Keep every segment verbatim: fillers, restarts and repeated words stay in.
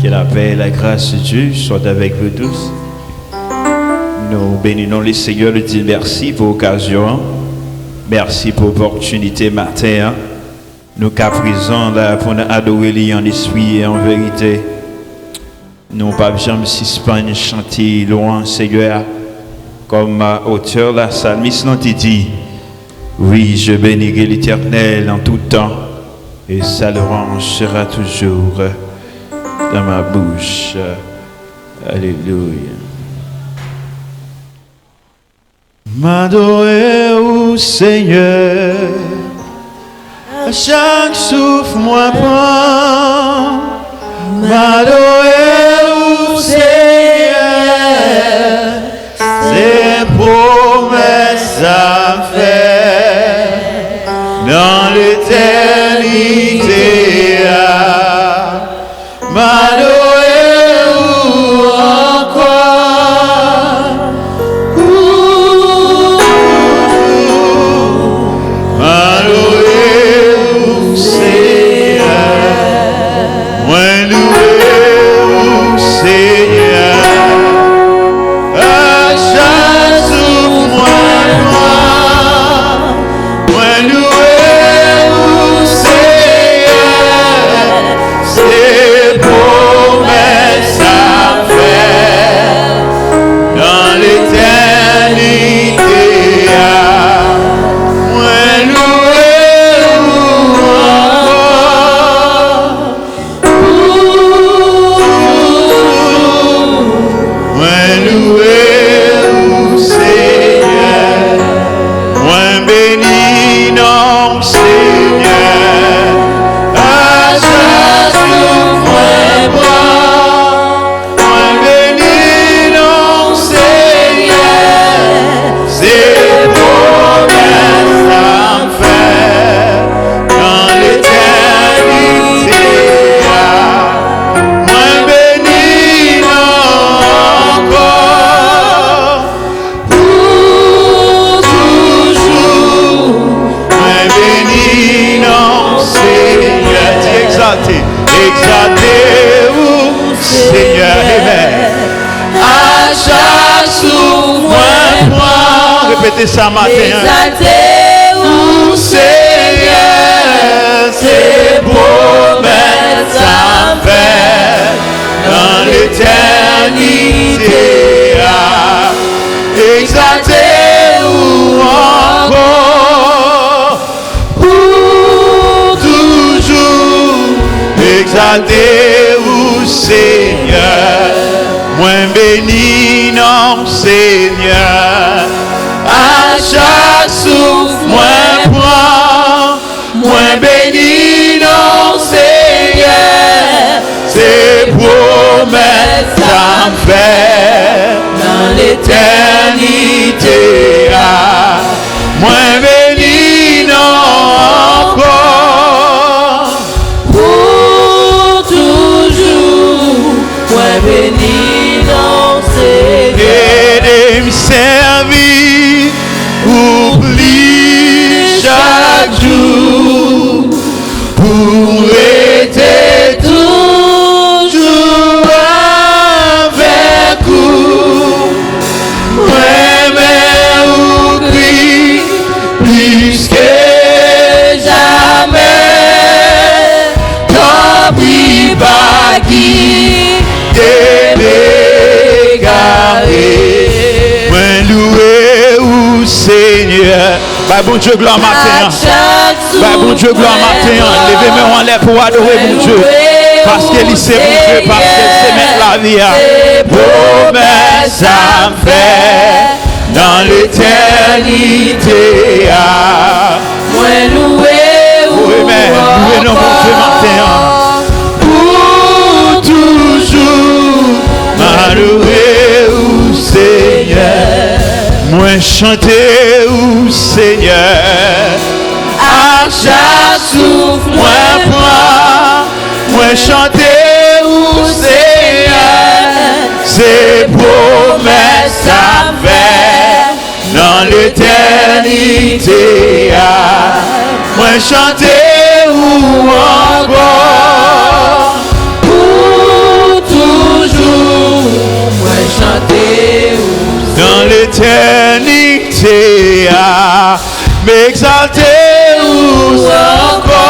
Que la paix et la grâce de Dieu soient avec vous tous. Nou beni non le Seigneur, nou di mèsi pou okazyon an. Mèsi pou opòtinite maten an. Nou ka prezan la pou nou adore li an espri e an verite. Nou p ap janm sispann chante lwanj Senyè a. Kòm otè la, salmis lan te di, Oui, je bénirai l'Éternel en tout temps, et sa louange sera toujours dans ma bouche. Alelouya. M adore ou, Senyè, a chak souf mwen pran. M adore ou, Senyè, se pwomès sa fè nan letènite a. M adore ou ankò. Ou, m adore ou, Senyè. Mwen louwe ou, Senyè. A chak souf mwen pran, mwen louwe ou, Senyè, se pwomès sa fè nan letènite a. Mwen louwe ou ankò. Mwen louwe ou, Senyè. Mwen beni non w, Senyè. A chak souf mwen pran, mwen beni non w, Senyè. Se pwomès sa m fè nan letènite a. Mwen beni non w ankò. Pou toujou, mwen beni non w, Senyè. Di egzalte, egzalte ou, Senyè. Amen. A chak souf mwen pran. Repete sa maten an. Egzalte ou, Senyè, se pwomès sa fè nan letènite a. Egzalte ou ankò. Pou toujou, egzalte ou, Senyè. Mwen beni non w, Senyè. A chak souf mwen pran, mwen beni non w, Senyè. Se pwomès sa m fè nan letènite a. Mwen beni non w ankò. Pou toujou, mwen beni non w, Senyè. Ede m sèvi ou plis chak jou, pou m rete toujou avèk ou. M renmen ou, Kris, plis ke jamè. Tanpri, pa kite m egare. Mwen louwe ou, Senyè. Bay Bondye glwa maten an. Bay Bondye glwa maten an. Leve men w anlè pou w adore Bondye. Paske li se Bondye, paske l se mèt lavi a. Se pwomès sa m fè nan letènite a. Mwen louwe ou ankò. Louwe non Bondye maten an. Pou toujou, m a louwe ou, Senyè. Mwen chante ou, Senyè. A chak souf mwen pran, mwen chante ou, Senyè. Se pwomès sa fè nan letènite a. Mwen chante ou ankò. Pou Egzalte ou ankò.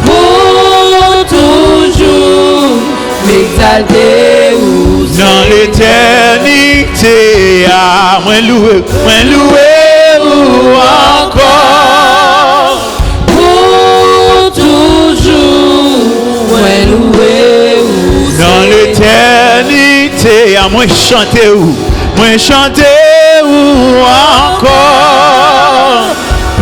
Pou toujou, m egzalte ou. Nan letènite a, mwen louwe, mwen louwe ou ankò. Pou toujou, mwen louwe ou. Nan letènite a, mwen chante ou. Mwen chante ou ankò.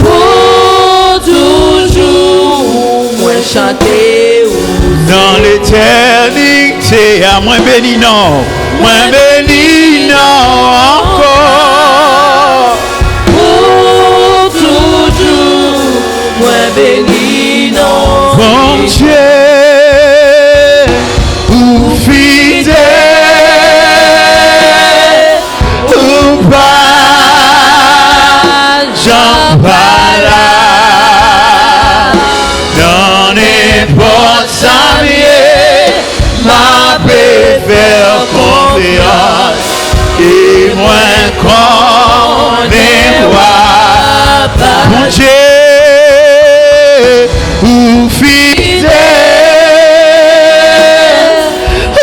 Pou toujou, mwen chante ou. Nan letènite a, mwen beni non. Mwen beni non ankò. Pou toujou, mwen beni non. Bondye, ou fidèl, ou pa janm pa la. Nan nenpòt sa m ye, m ape fè w konfyans. E mwen konnen w ap Bondye, ou fidèl,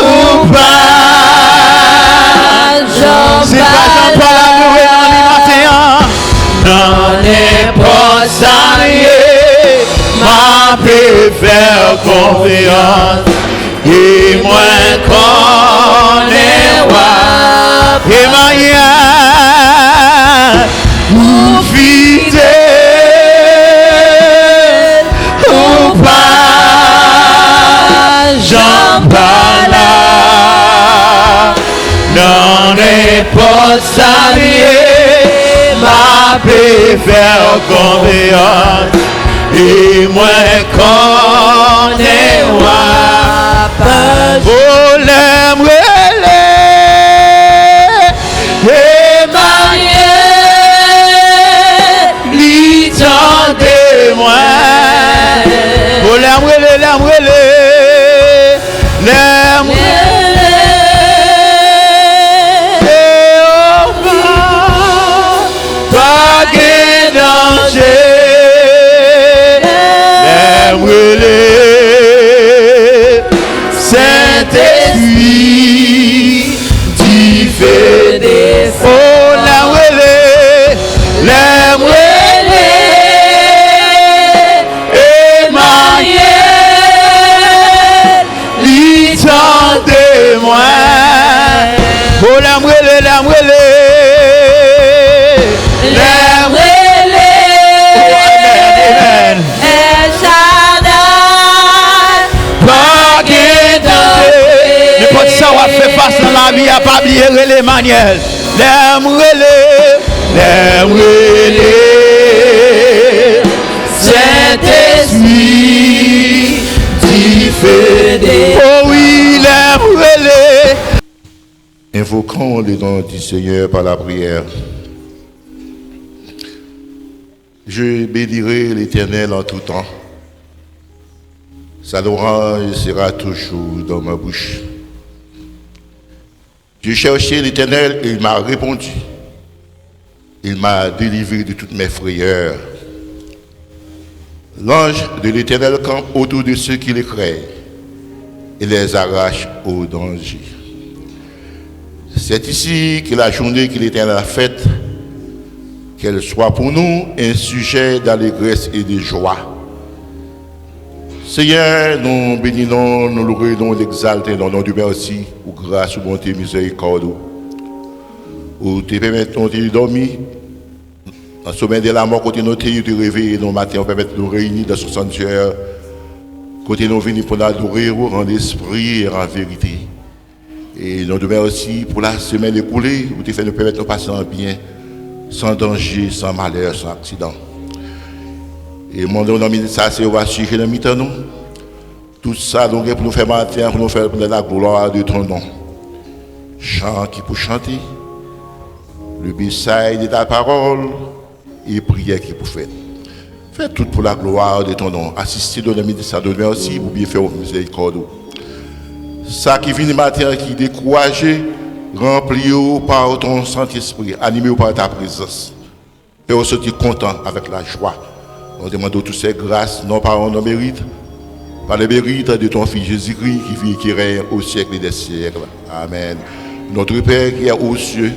ou pa janm pa la. Se pa janm pa la, nou renmen li maten an. Nan nenpòt sa m ye, m ape fè w konfyans. E mwen konnen w ap Emmanuel, ou fidèl, ou pa janm pa la. Nan nenpòt sa l ye, m ape fè w konfyans. E mwen konnen w ap aji. O, lè m rele Emmanuel, li tande mwen. O, lè m rele, lè m rele, lè m rele Jewova, pa gen danje. Lè m rele Sentespri, dife desann. O, lè m rele, lè m rele Emmanuel, li tande mwen. O, lè m rele, lè m rele, lè m rele. O, amèn, amèn. El Shaddai, pa gen danje. Nenpòt sa w ap fè fas nan lavi a, pa bliye rele Emmanuel. Lè m rele, lè m rele Sentespri, dife de. O wi, lè m rele. Invoquons le nom du Seigneur par la prière. Je bénirai l'Éternel en tout temps. Sa louange sera toujours dans ma bouche. J'ai cherché l'Éternel et il m'a répondu. Il m'a délivré de toutes mes frayeurs. L'ange de l'Éternel campe autour de ceux qui le craignent et les arrache au danger. C'est ici que la journée que l'Éternel a faite, qu'elle soit pour nous un sujet d'allégresse et de joie. Senyè, nou beni non, nou loure non, nou egzalte non, nou di mèsi pou gras ou, bonte, mizèrikòd ou. Ou te pèmèt nou te dòmi nan somèy de lamò, kote nou te ye, ou te reveye nou maten, ou pèmèt nou reyini dans son sanctuaire, kote nou vini pou n adore ou an espri e an verite. E nou di mèsi pou la semèn ekoule, ou te fè nou pèmèt nou pase an byen, san danje, san malè, san aksidan. E mande w nan minit sa, se ou asije nan mitan nou. Tout sa nou gen pou nou fè maten an, pou nou fè l pou la gloire de ton nom. Chan ki pou chante, le beside de ta parole, e priyè ki pou fèt. Fè tout pou la gloire de ton nom. Asiste nou nan minit sa, nou mèsi pou byenfè ou, mizèrikòd ou. Sa ki vini maten an ki dekouraje, ranpli yo pa ton Sentespri, anime yo pa ta prezans. Fè yo soti kontan avèk lajwa. Nou demande toutes ces grâces, non par nos mérites, par le mérite de ton Fils Jésus-Christ qui vit et qui règne au siècle des siècles. Amen. Notre Père qui es aux cieux,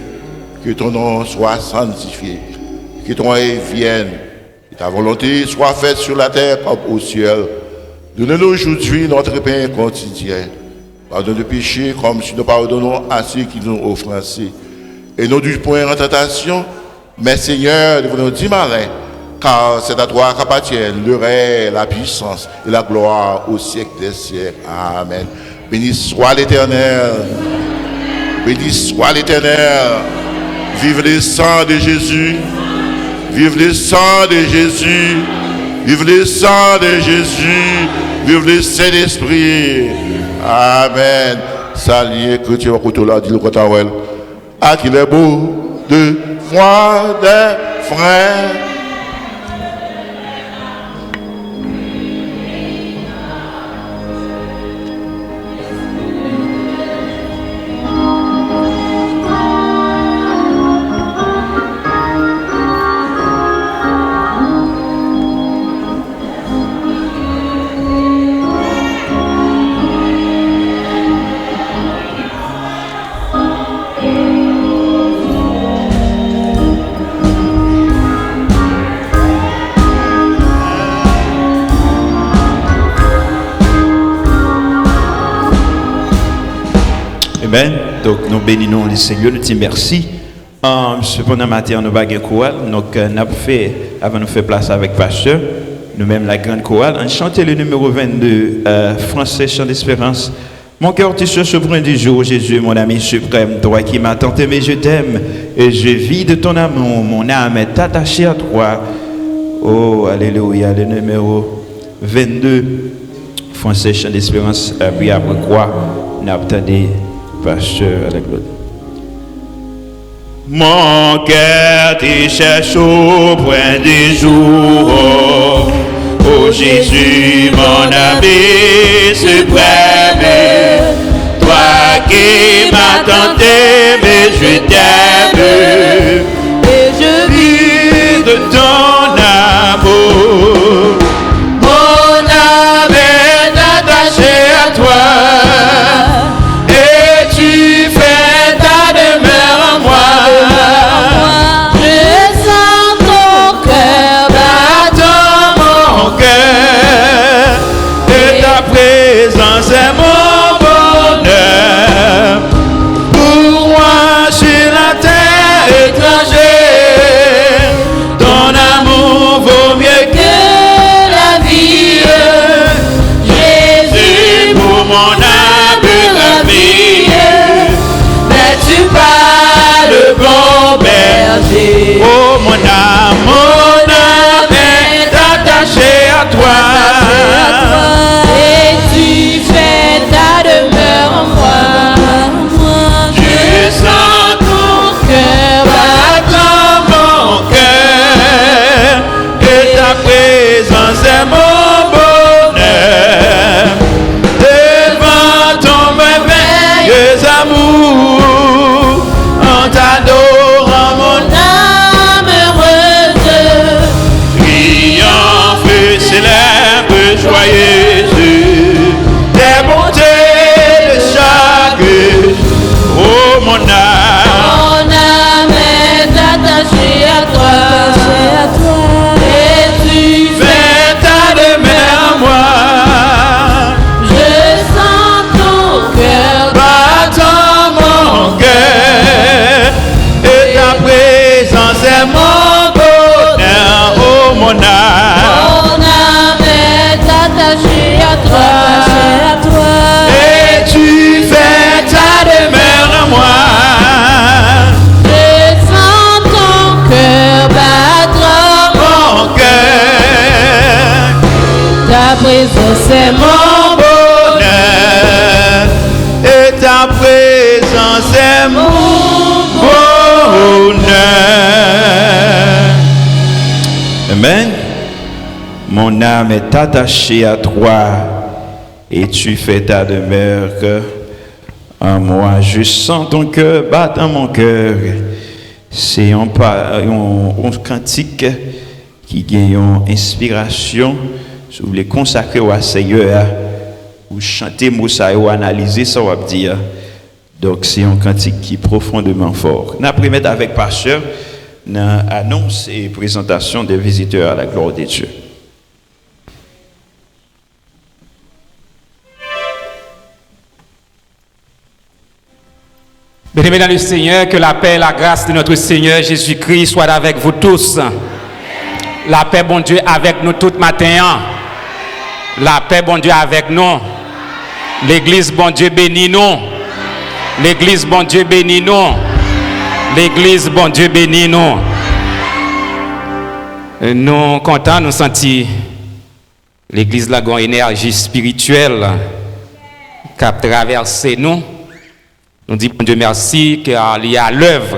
que ton nom soit sanctifié, que ton règne vienne, que ta volonté soit faite sur la terre comme au ciel. Donne-nous aujourd'hui notre pain quotidien. Pardonne nos péchés comme si nous pardonnons à ceux qui nous ont offensés. Et ne nous conduis point en tentation, mais Seigneur, délivre-nous du malin, car c'est à toi qu'appartiennent le règne, la puissance et la gloire au siècle des siècles. Amen. Béni soit l'Éternel. Béni soit l'Éternel. Vive le sang de Jésus. Vive le sang de Jésus. Vive le sang de Jésus. Vive le Saint-Esprit. Amen. Salye kretyen bò kote w la, di l ou kontan wè l. Ah, qu'il est beau de voir des frères. Amen. Donk, nou beni non Lesenyè, nou di mèsi. Ah, sepandan, maten an, nou pa gen koral. Donk, euh, n ap fè, avan nou fè plas avèk pastè, nou menm la grande chorale, ann chante le numéro vingt-deux, euh, français, Chant d'Espérance. Mon cœur te cherche auprès du jour, Jésus, mon ami suprême, toi qui m'as tant aimé, je t'aime, et je vis de ton amour, mon âme est attachée à toi. Oh, alléluia, le numéro vingt-deux, français, Chant d'Espérance, apre, apre kwa, n ap tande pastè avèk lòt. Mon cœur te cherche au point du jour. Ô Jésus, mon ami suprême, toi qui m'as tant aimé, je t'aime. Et je vis de ton amour. Mon âme est attachée à toi, et tu fais ta demeure en moi. Je sens ton cœur battant, mon cœur, et ta présence est mon bonheur. Pour moi sur la terre étranger, ton amour vaut mieux que la vie. Jésus, pour mon âme ravie, n'es-tu pas le bon berger? Oh, mon âme, mon âme est attachée à toi. Et tu fais ta demeure en moi. Je sens ton cœur battant, mon cœur, et ta présence est mon bonheur. Devant ton merveilleux amour, en t'adorant mon âme heureuse triomphe, célèbre, joyeuse, tes bontés de chaque jour. Oh, mon âme. Mon âme est attachée à toi. Et tu fais ta demeure en moi. Je sens ton cœur battant, mon cœur, et ta présence est mon bonheur. Oh, mon âme. Mon âme est attachée à toi. Et tu fais ta demeure en moi. Je sens ton cœur battre, mon cœur. Ta présence est mon bonheur, et ta présence est mon bonheur. Amen. Mon âme est attachée à toi, et tu fais ta demeure en moi. Je sens ton cœur battre en mon cœur, Se yon, pa, yon, yon kantik ki gen yon enspirasyon, si w vle konsakre w a Senyè a, ou chante mo sa yo, analize sa w ap di a. Donk, se yon kantik ki pwofondeman fò. N ap remèt avèk pastè nan anons e prezantasyon de vizitè a la glwa de Dye. Bien-aimés dans le Seigneur, que la paix et la grâce de notre Seigneur Jésus-Christ soit avec vous tous. Lapè Bondye avèk nou tout maten an. Lapè Bondye avèk nou. Legliz Bondye beni nou. Legliz Bondye beni nou. Legliz Bondye beni nou. Nou kontan, nou santi legliz la gen yon enèji espirityèl k ap travèse nou. Nou di Bondye mèsi ke li alèv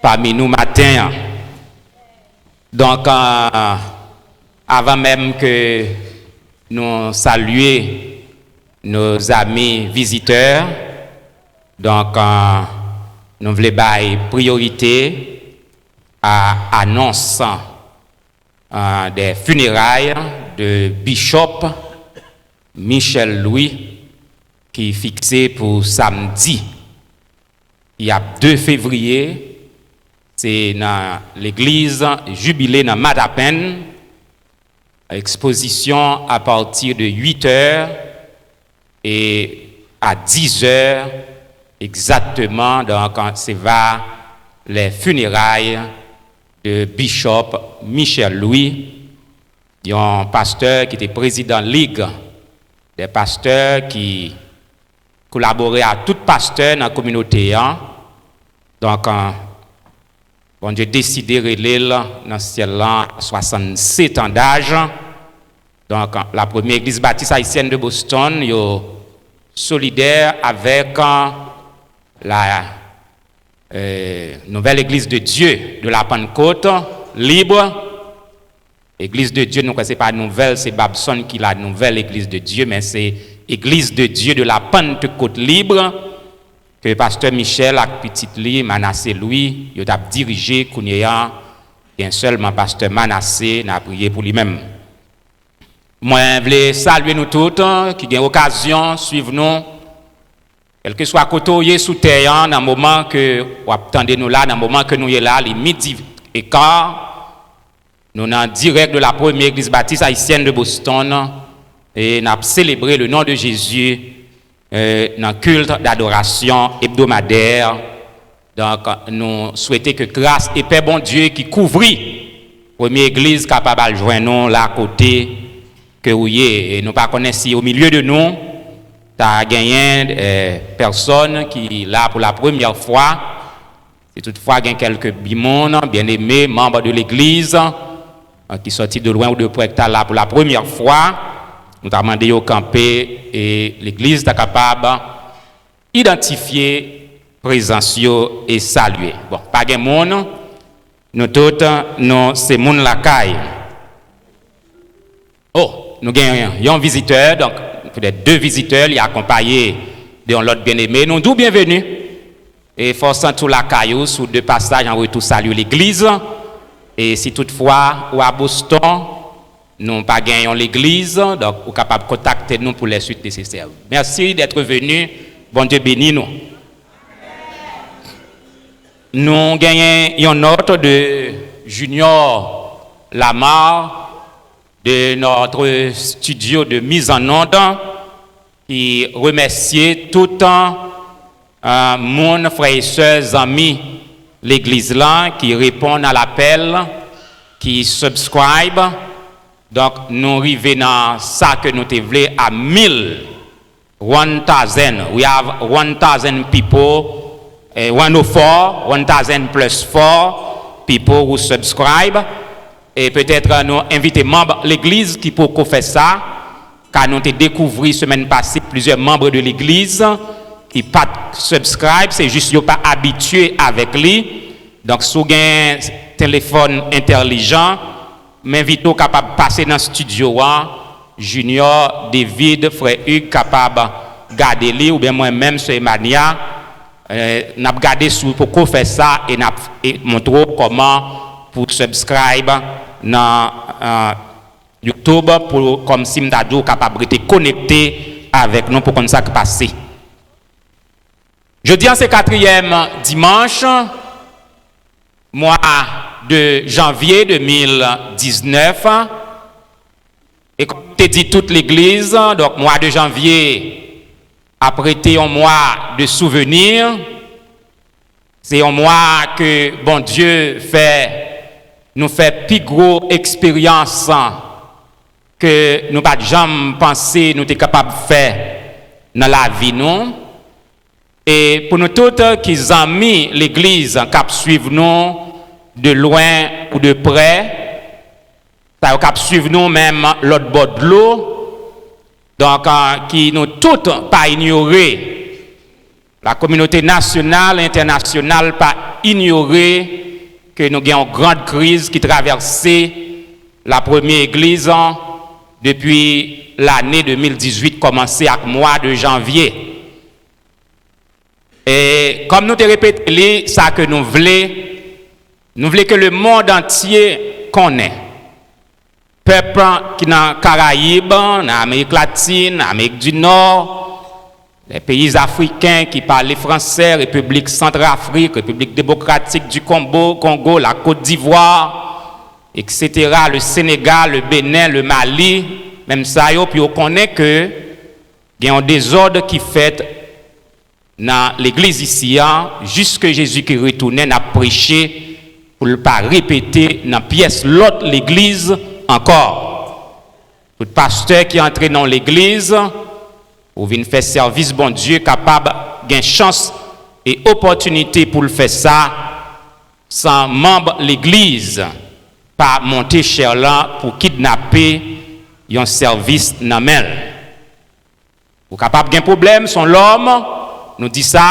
pami nou maten an. Donk, avan menm ke nou salye nos amis visiteurs, donk, nou vle bay priyorite a anons des funérailles de Bishop Michel Louis ki fikse pou samdi ki ap de fevriye. Se nan legliz Jibile nan Matapenn. Ekspozisyon apati de uit è e a diz è egzakteman. Donk, se va les funérailles de Bishop Michel Louis, yon pastè ki te prezidan Lig dè pastè ki kolabore a tout pastè nan kominote an. Donk, Bondye deside rele l nan syèl lan a swasannsèt an daj. Donk, la Première Église Baptiste Haïtienne de Boston, yo solidè avèk la euh, Nouvelle Église de Dieu de la Pentecôte Libre. Église de Dieu, nou kwè se pa nouvèl, se Babson ki la Nouvelle Église de Dieu, men se Église de Dieu de la Pentecôte Libre, ke pastè Michel ak pitit li, Manassé Louis, yo t ap dirije kounye a. Gen sèlman pastè Manassé, n a priye pou li menm. Mwen vle salye nou tout ki gen okazyon swiv nou, kèlkeswa kote w ye sou tè an, nan moman ke w ap tande nou la, nan moman ke nou ye la, li midi eka. Nou nan dirèk de la Première Église Baptiste Haïtienne de Boston, e n ap selebre le nom de Jésus euh, nan kilt dadorasyon ebdomadè. Donk, nou swete ke gras e pè Bondye ki kouvri Premye Egliz kapab al jwenn nou la kote ke ou ye. E nou pa konnen si o milye de nou ta genyen euh, pèsòn ki la pou la premyè fwa. Si toutfwa gen kèlke bimoun, byeneme, manm de legliz, euh, ki sòti de lwen ou de prè, ki ta la pou la premyè fwa, nou ta mande yo kanpe e legliz ta kapab idantifye prezans yo e salye. Bon, pa gen moun, nou tout, nou se moun lakay. Oh, nou gen yon vizitè, donk petèt de vizitè, li akonpaye de yon lòt byeneme. Nou di w byenveni. E fè w santi w lakay ou si w de pasaj an retou salye legliz. E si toutfwa ou a Boston, nou pa gen yon legliz, donk ou kapab kontakte nou pou les suites nécessaires. Merci d'être venu. Bondye beni nou. Nou genyen yon nòt de Junior Lamar de notre studio de mise en onde, ki remèsye tout, euh, moun, frè e sè, zanmi legliz lan ki reponn a lapèl, ki subscribe. Donk, nou rive nan sa ke nou te vle a mil, one thousand. We have one thousand people, eh, one oh four, one thousand plus four people who subscribe. E petèt nou envite manm legliz ki poko fè sa, ka nou te dekouvri semèn pase plizyè manm de legliz ki pa t subscribe, se jis yo pa abitye avèk li. Donk, si w gen telefòn entèlijan, m envite w kapab pase nan estidyo a, Junior, David, frè Hugues kapab gade li, oubyen mwen menm, sè Emania, Eh, n ap gade si w poko fè sa e n ap e montre w kòman pou subscribe nan, eh, YouTube pou, kòmsi m ta di w, kapab rete konekte avèk nou pou konn sa k pase. Jodi a se katriyèm dimanch mwa de janvye de mil diznèf. E kòm te di tout legliz, donk mwa de janvye ap rete yon mwa de souveni. Se yon mwa ke Bondye fè nou fè pi gwo eksperyans ke nou pa t janm panse nou te kapab fè nan lavi nou. E pou nou tout ki zanmi legliz k ap swiv nou de lwen ou de prè, sa yo k ap swiv nou menm lòt bò dlo, donk, eh, ki nou tout pa inyore, la kominote nasyonal e entènasyonal pa inyore ke nou gen yon gran kriz ki travèse la premye egliz, eh, depi lane de mil dizuit kòmanse ak mwa de janvye. E kòm nou te repete li, sa ke nou vle, nou vle ke le mond antye konnen. Pèp ki nan Karayib, nan Amerik Latin, Amerik di Nò, les pays africains ki pale fransè, Repiblik Santrafrik, Repiblik Demokratik di Kongo, Kongo, la Côte d'Ivoire, et cetera, le Sénégal, le Bénin, le Mali, menm sa yo, pou yo konnen ke gen yon dezòd ki fèt nan legliz isi a, jiske Jezi ki retounen, n ap preche pou l pa repete nan pyès lòt legliz ankò. Tout pastè ki antre nan yon legliz, ou vin fè sèvis Bondye, kapab gen chans e opòtinite pou l fè sa san manm legliz pa monte chè lan pou kidnape yon sèvis nan men l. Ou kapab gen pwoblèm, se yon lòm, nou di sa,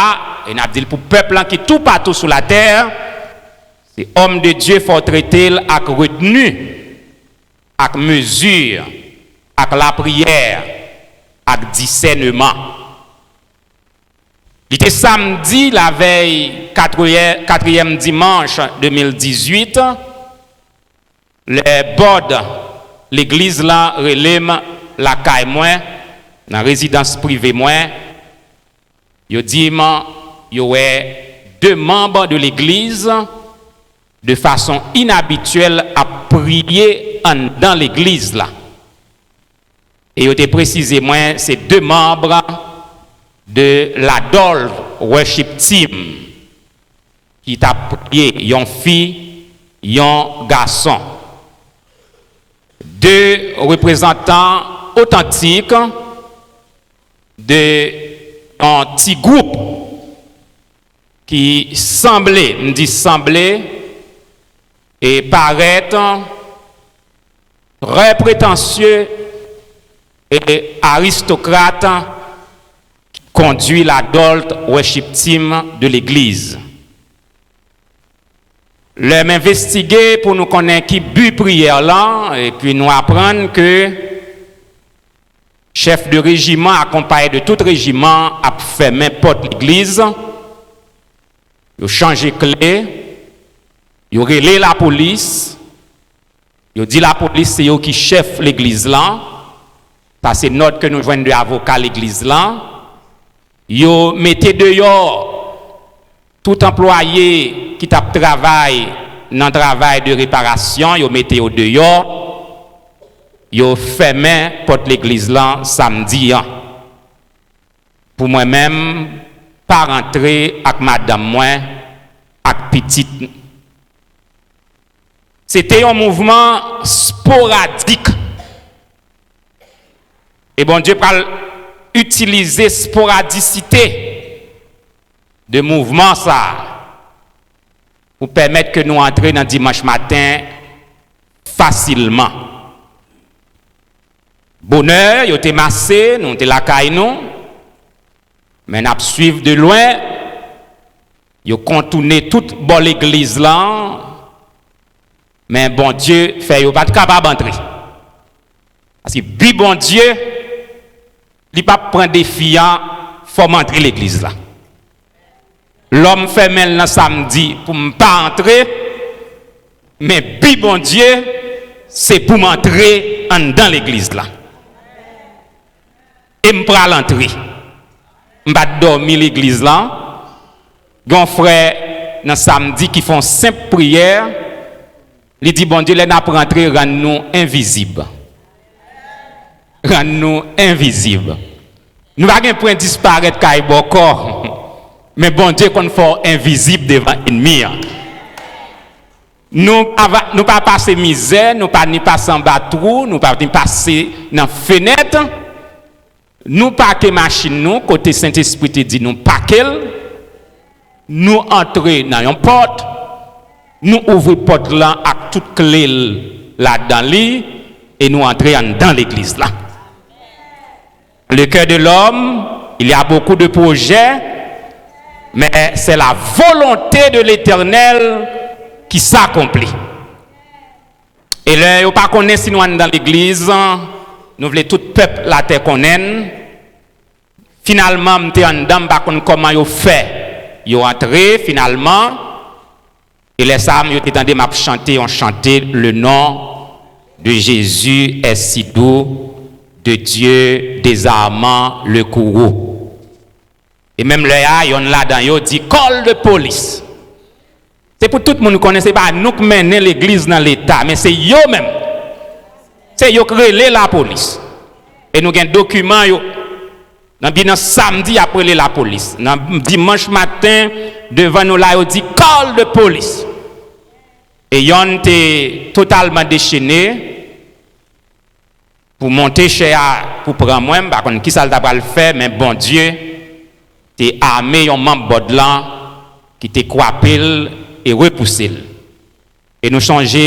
e n ap di l pou pèp lan ki toupatou sou latè, se òm de Dye, fò w trete l ak retni, ak mezi, ak lapriyè, ak disèneman. Li te samdi lavèy katriyè-, katriyèm dimanch de mil dizuit, lè bòd legliz lan rele m lakay mwen, nan rezidans prive mwen, yo di m yo wè de manm de legliz de fason inabityèl ap priye anndan legliz la. E yo te presize mwen se de manm de Ladol Worship Team ki t ap priye, yon fi, yon gason. De reprezantan otantik de yon ti gwoup ki sanble, m di sanble, e parèt trè pretansye e aristokrat ki kondui Ladol Worship Team de legliz. Lè m envestige pou nou konnen ki bi priyè lan, epi nou aprann ke chèf de rejiman akonpaye de tout rejiman ap fèmen pòt legliz, yo chanje kle, yo rele lapolis, yo di lapolis se yo ki chèf legliz lan, sa se nòt ke nou jwenn de avoka legliz lan, yo mete deyò tout anplwaye ki t ap travay nan travay de reparasyon, yo mete yo deyò, yo fèmen pòt legliz lan samdi an. Pou mwen menm, pa rantre ak madanm mwen, ak pitit. Se te yon mouvman sporadik. E Bondye pral itilize sporadisite de mouvman sa a pou pèmèt ke nou antre nan dimanch maten fasilman. Bonè, yo te mase, nou te lakay nou, men n ap swiv de lwen, yo kontounen tout bò legliz lan, men Bondye fè yo pa t kapab antre. Paske bi Bondye, li p ap pran defi an, fò m antre legliz la. Lòm fèmen l nan samdi pou m pa antre, men bi Bondye, se pou m antre anndan legliz la. E m pral antre. M pa t dòmi legliz la. Gen yon frè nan samdi ki fè yon senp priyè. Li di, Bondye, lè n ap rantre, rann nou envizib. Rann nou envizib. Nou pa gen pwen disparèt kay bòkò. Men Bondye konn fè w envizib devan ènmi an. Nou pa, nou pa pase mizè, nou pa ni pase anba twou, nou pa ni pase nan fenèt. Nou pake machin nou kote Sentespri te di nou pake l. Nou antre nan yon pòt. Nou ouvri pòt lan ak tout kle l ladan li. E nou antre anndan legliz la. Le cœur de l'homme, il y a beaucoup de projets, mais c'est la volonté de l'Éternel qui s'accomplit. E lè yo pa konnen si nou anndan legliz, nou vle tout pèp latè konnen n. Finalman, m te anndan, m pa konn kòman yo fè. Yo antre, finalman. E lè sa a, yo te tande m ap chante yon chante, Le nom de Jésus est si doux, de Dieu désarmant le courroux. E menm lè a, yonn ladan yo di, Call the police. Se pou tout moun konnen se pa nou k mennen legliz nan leta, men se yo menm. Se yo k rele lapolis. E nou gen dokiman yo. Nan bi nan samdi, y ap rele lapolis. Nan dimanch maten, devan nou la, yo di, Call the police. E yonn te totalman dechene pou monte chè a pou pran mwen. M pa konn kisa l ta pral fè, men Bondye te ame yon manm bòd lan ki te kwape l e repouse l. E nou chonje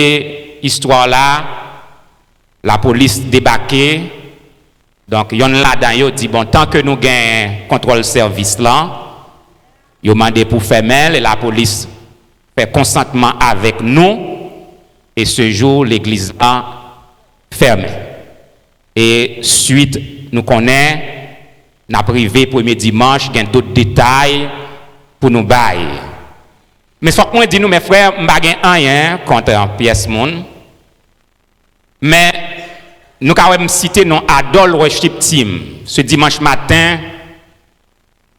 istwa la, lapolis debake. Donk, yonn ladan yo di, bon, tan ke nou gen kontwòl sèvis lan, yo mande pou fèmen l, e lapolis fè konsantman avèk nou, e se jou legliz lan fèmen. E swit, nou konnen, n ap rive premye dimanch, gen dòt detay pou nou bay. Men fòk mwen di nou, men frè, m pa gen anyen kont pyès moun. Men, nou ka wè m site non Adol Worship Team. Se dimanch maten,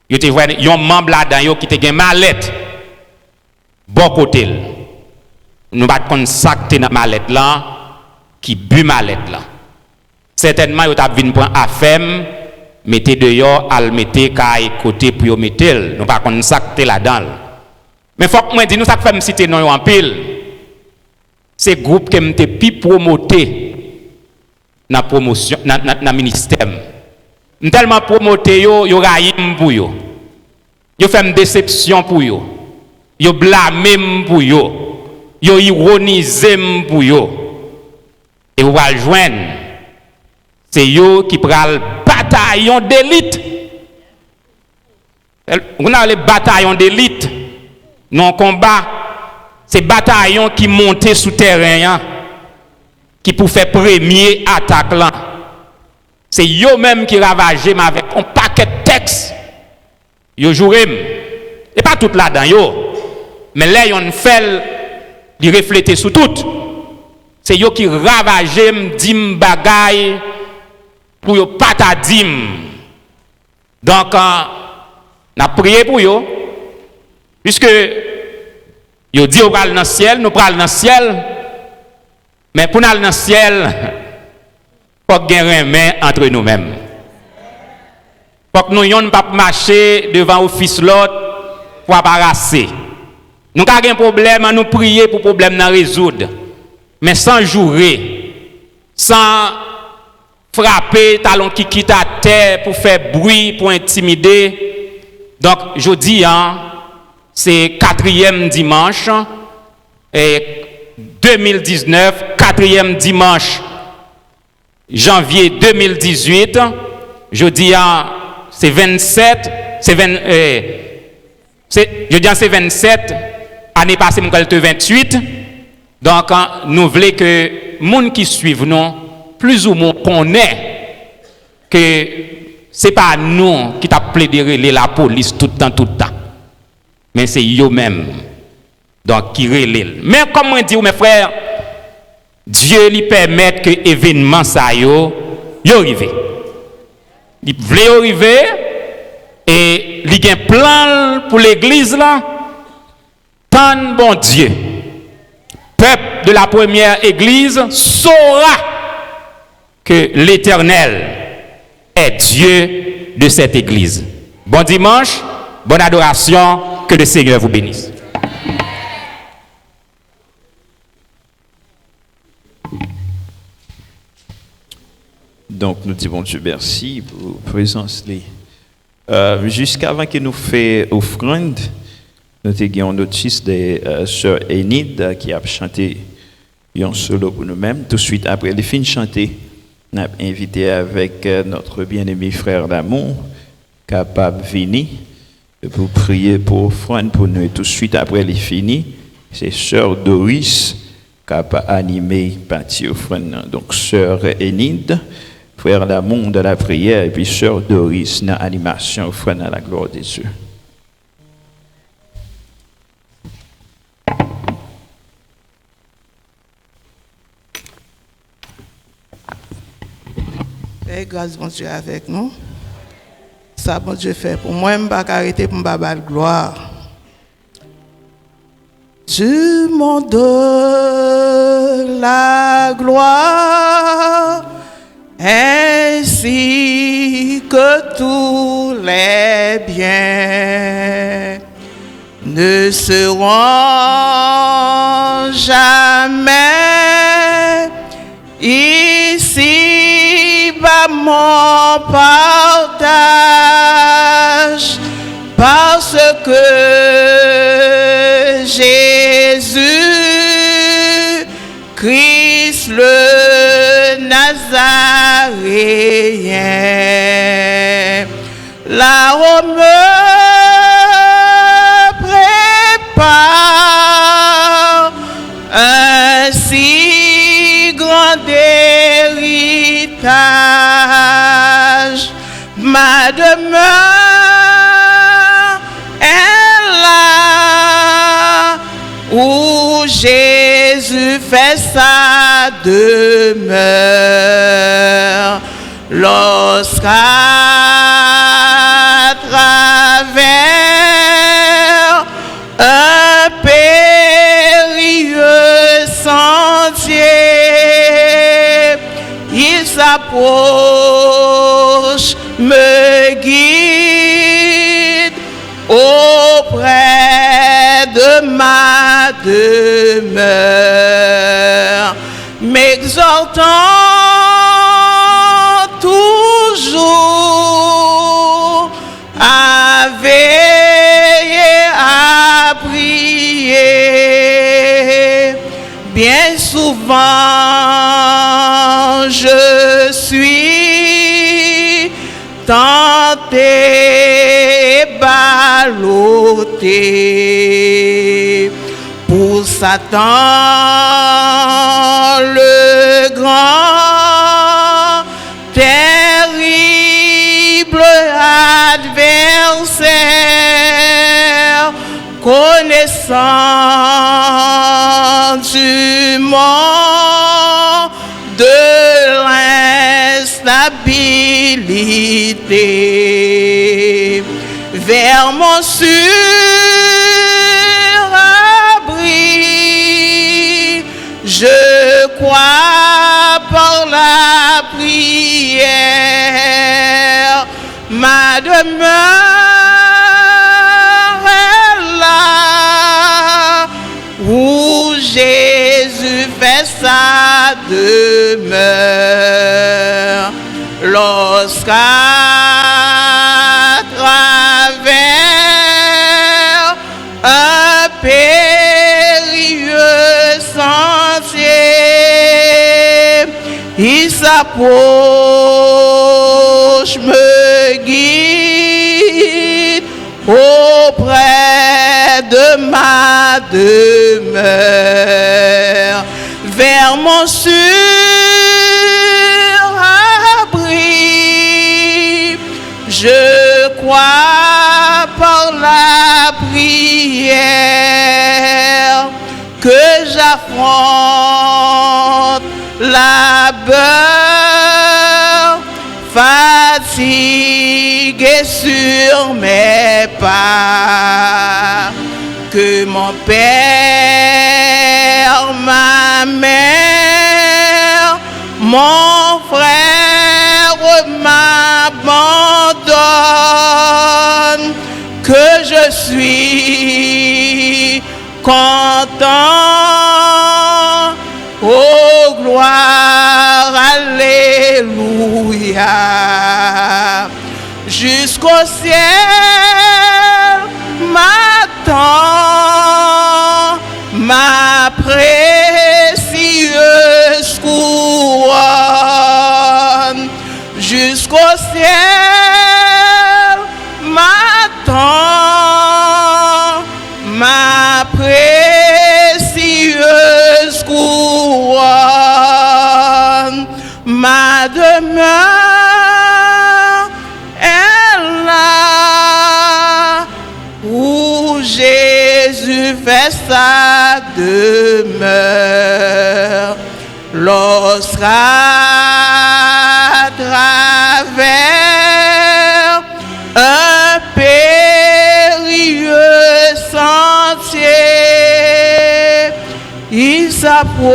yo te jwenn yon manm ladan yo ki te gen malèt bò kote l. Nou pa t konn sa k te nan malèt lan, ki bi malèt lan. Sètènman, yo t ap vin pran afè m, mete deyò, al mete kay kote pou yo mete l. Nou pa konn sa k te ladan l. Men fòk mwen di nou sa k fè m site non yo anpil. Se gwoup ke m te pi pwomote nan pwomosyon, nan, nan, nan ministè m. M tèlman pwomote yo, yo rayi m pou yo. Yo fè m desepsyon pou yo. Yo blame m pou yo. Yo iwonize m pou yo. E ou pral jwenn, se yo ki pral batayon delit. Ou konn sa yo rele batayon delit nan yon konba? Se batayon ki monte sou tèren an, ki pou fè premye atak lan. Se yo menm ki ravaje m avèk yon pakèt tèks. Yo joure m. E pa tout ladan yo, men lè yonn fè l, li reflete sou tout. Se yo ki ravaje m, di m bagay pou yo pa ta di m. Donk, an, n ap priye pou yo, piske yo di yo pral nan syèl, nou pral nan syèl, men pou n al nan syèl, fòk gen renmen antre nou menm. Fòk nou yonn p ap mache devan ofis lòt pou ap arase. Nou ka gen pwoblèm, an nou priye pou pwoblèm nan rezoud. Men san joure, san frape talon kikit atè pou fè bri, pou entimide. Donk, jodi a, se katriyèm dimanch, e, de mil diznèf, katriyèm dimanch janvye de mil dizuit. Jodi a, se vennsèt, se ven, e, se, jodi a, se vennsèt, ane pase, m kwè l te ventuit. Donk, nou vle ke moun ki swiv nou, plizoumwen konnen ke se pa nou ki t ap plede rele lapolis tout tan, tout tan. men se yo menm, donk, ki rele l. Men kòm mwen di w, mè frè, Dye li pèmèt ke evènman sa yo, yo rive. Li vle yo rive, e li gen plan l pou legliz la. Tann Bondye. Peuple de la première église saura que l'Éternel est Dieu de cette église. Bon dimanche, bonne adoration, que le Seigneur vous bénisse. Donk, nou di Bondye mèsi pou prezans li. Jiskavan ke nou fè ofrann, nou te gen yon notis de Sè Enid ki ap chante yon solo pou nou menm. Touswit apre li fin chante, n ap envite avèk notre bien-aimé frère Lamour kapab vini pou priye pou ofrann pou nou. E touswit apre li fini, se Sè Doris k ap anime pati ofrann nan. Donk, Sè Enid, frè Lamour dans la prière, epi Sè Doris nan animasyon ofrann nan, la gloire de Dieu. Pè, gras Bondye avèk nou. Sa Bondye fè pou mwen, m pa ka rete pou m pa ba l glwa. Du monde la gloire, ainsi que tous les biens ne seront jamais ici-bas mon partage, parce que Jésus Christ le Nazaréen, là-haut me prépare un si grand héritage. Ma demeure est là où Jésus fait sa demeure. Lorsqu'à travers un périlleux sentier, il s'approche, me guide auprès de ma demeure, m'exhortant toujours à veiller, à prier. Bien souvent je suis tenté et ballotté. Pour Satan le grand, terrible adversaire, connaissant du monde l'instabilité, vers mon sûr abri, je crois par la prière, ma demeure est là où Jésus fait sa demeure. Lorsqu'à travers un périlleux sentier, il s'approche, me guide auprès de ma demeure, vers mon sûr abri. Je crois par la prière, Fatigué sur mes pas, que mon père, ma mère, mon frère m'abandonne, que je suis content. Oh gloire, alléluia. Jusqu'au ciel m'attend ma précieuse couronne. Jusqu'au ciel m'attend ma précieuse couronne. Ma demeure est là où Jésus fait sa demeure. Lorsqu'à travers un périlleux sentier, il s'approche,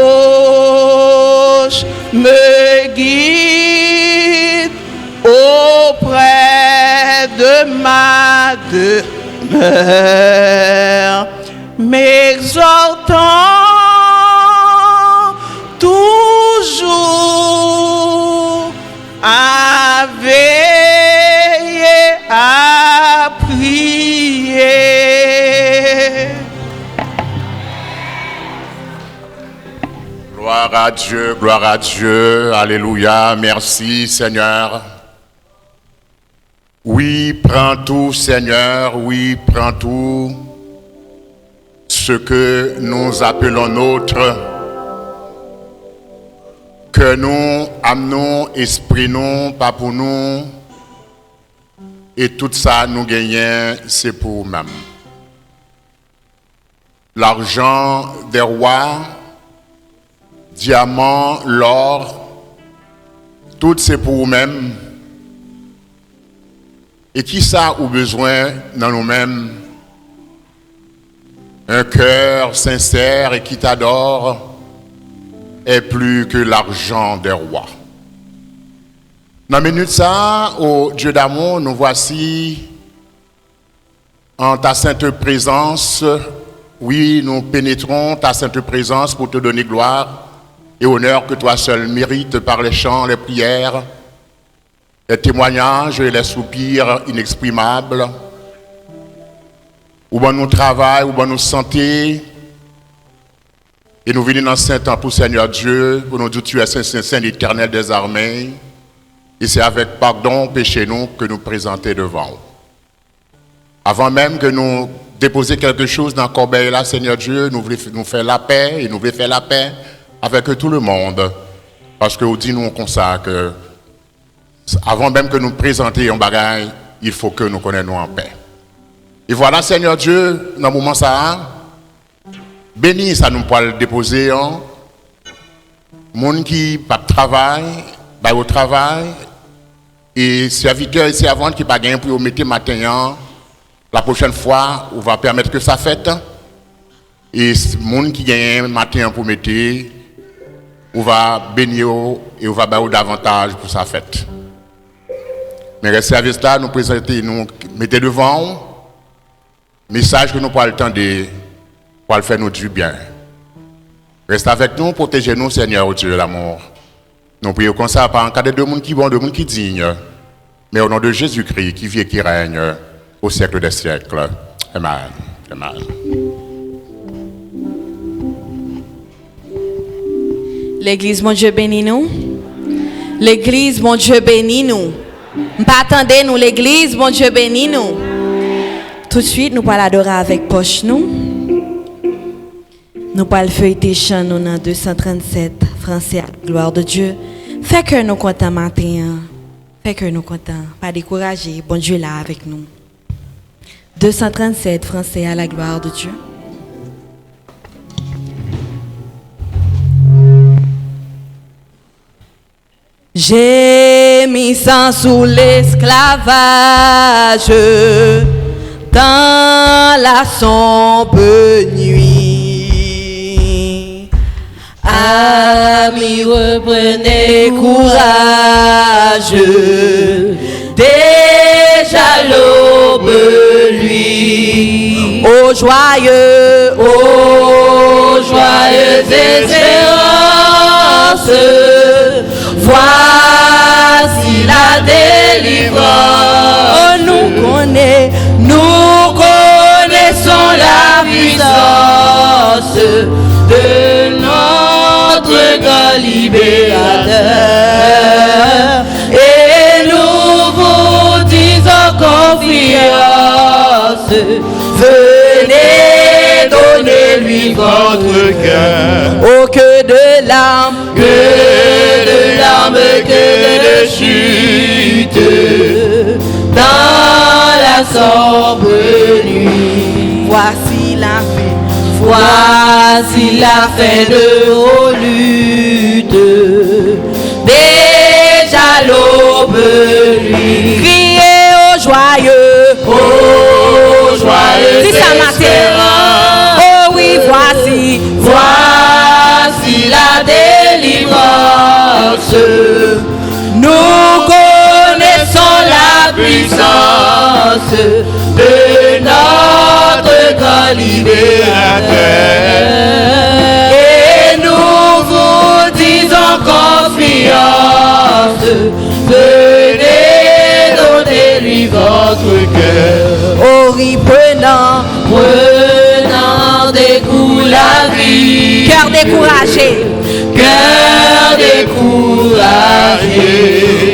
me guide auprès de ma demeure, m'exhortant toujours à veiller, à prier. Gloire à Dieu, gloire à Dieu, alléluia, merci Seigneur. Wi, pran tou, Senyè, wi, pran tou ce que nous appelons nôtre, kè nou, am nou, espri nou, pa pou nou, e tout sa nou genyen, se pou ou menm. L'argent des rois, diamant, l'or, tout se pou ou menm. E kisa ou bezwen nan nou menm? Un cœur sincère et qui t'adore est plus que l'argent des rois. Nan minit sa, ô Dieu d'amour, nous voici en ta sainte présence. Oui, nous pénétrons ta sainte présence pour te donner gloire et honneur que toi seul mérites par les chants, les prières, les témoignages et les soupirs inexprimables. Ou ban nou travay, ou ban nou sante. E nou vini nan sen tan pou Senyè Dye, pou nou di, tu es saint, saint, saint, l'Éternel des armées. E se avèk padon peche nou ke nou prezante devan ou. Avan menm ke nou depoze kèlke choz nan kòbèy la, Senyè Dye, nou vle f-, nou fè lapè, e nou vle fè lapè avèk tout le monde. Paske ou di nou konsa ke avan menm ke nou prezante yon bagay, il faut que nou konnen nou an pè. E vwala, Senyè Dye, nan moman sa a, beni sa nou pral depoze an. Moun ki p ap travay, ba yo travay. E sèvitè e sèvant ki pa genyen pou yo mete maten an, la pwochèn fwa, ou va pèmèt ke sa fèt. E s-, moun ki genyen maten an pou mete, ou va beni yo e ou va ba yo davantaj pou sa fèt. Men rès sèvis la, nou prezante, nou mete devan ou. Mesaj ke nou pral tande pral fè nou dibyen. Reste avec nous, protégez-nous, Seigneur Dieu d'amour. Nou priye konsa pa an kadè de moun ki bon, de moun ki diy, men au nom de Jésus-Christ qui vit et qui règne au siècle des siècles. Amen. Amen. Legliz, Bondye beni nou. Legliz, Bondye beni nou. M pa tande nou, legliz, Bondye beni nou. Toutswit, nou pral adore avèk pòch nou. Nou pral feyte chan nou nan de san trannsèt, Fransè, à la gloire de Dieu. Fè kè nou kontan maten an. Fè kè nou kontan. Pa dekouraje, Bondye la avèk nou. De san trannsèt, Fransè, à la gloire de Dieu. Gémissant sous l'esclavage dans la sombre nuit. Amis, reprenez courage, déjà l'aube luit. Ô joyeux, ô joyeuse espérance, voici la délivrance. Oh, nous connaît, nous connaissons la puissance de notre grand libérateur. Et nous vous disons confiance, venez donner lui votre cœur. Oh, que de larmes, que de larmes, que de chutes dans la sombre nuit. Voici la fin, voici la fin de vos luttes. Déjà l'aube luit. Criez au joyeux, ô joyeuse espérance. Oh oui, voici, voici la délivrance. Nous connaissons la puissance de notre grand libérateur. Et nous vous disons confiance, venez donner lui votre cœur. Oh, reprenant, prenant des coups la vie. Cœur découragé. Cœur découragé.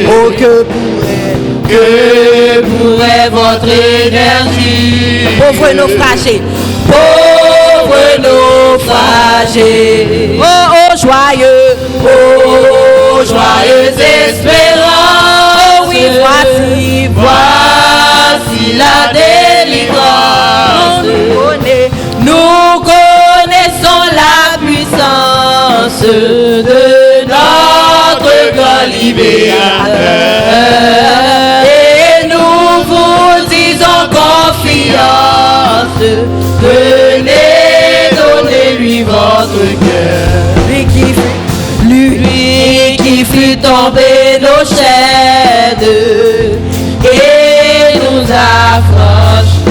Oh, que pourrait, que pourrait votre énergie. Pauvre naufragé. Pauvre naufragé. Oh, oh, joyeux. Oh, joyeuse espérance. Oh oui, voici, voici la délivrance. Nous connaît, nous connaissons la puissance de notre grand libérateur. Et nous vous disons confiance, venez donner lui votre cœur. Lui qui fut, lui qui fut tombé nos chaînes et nous affranchit.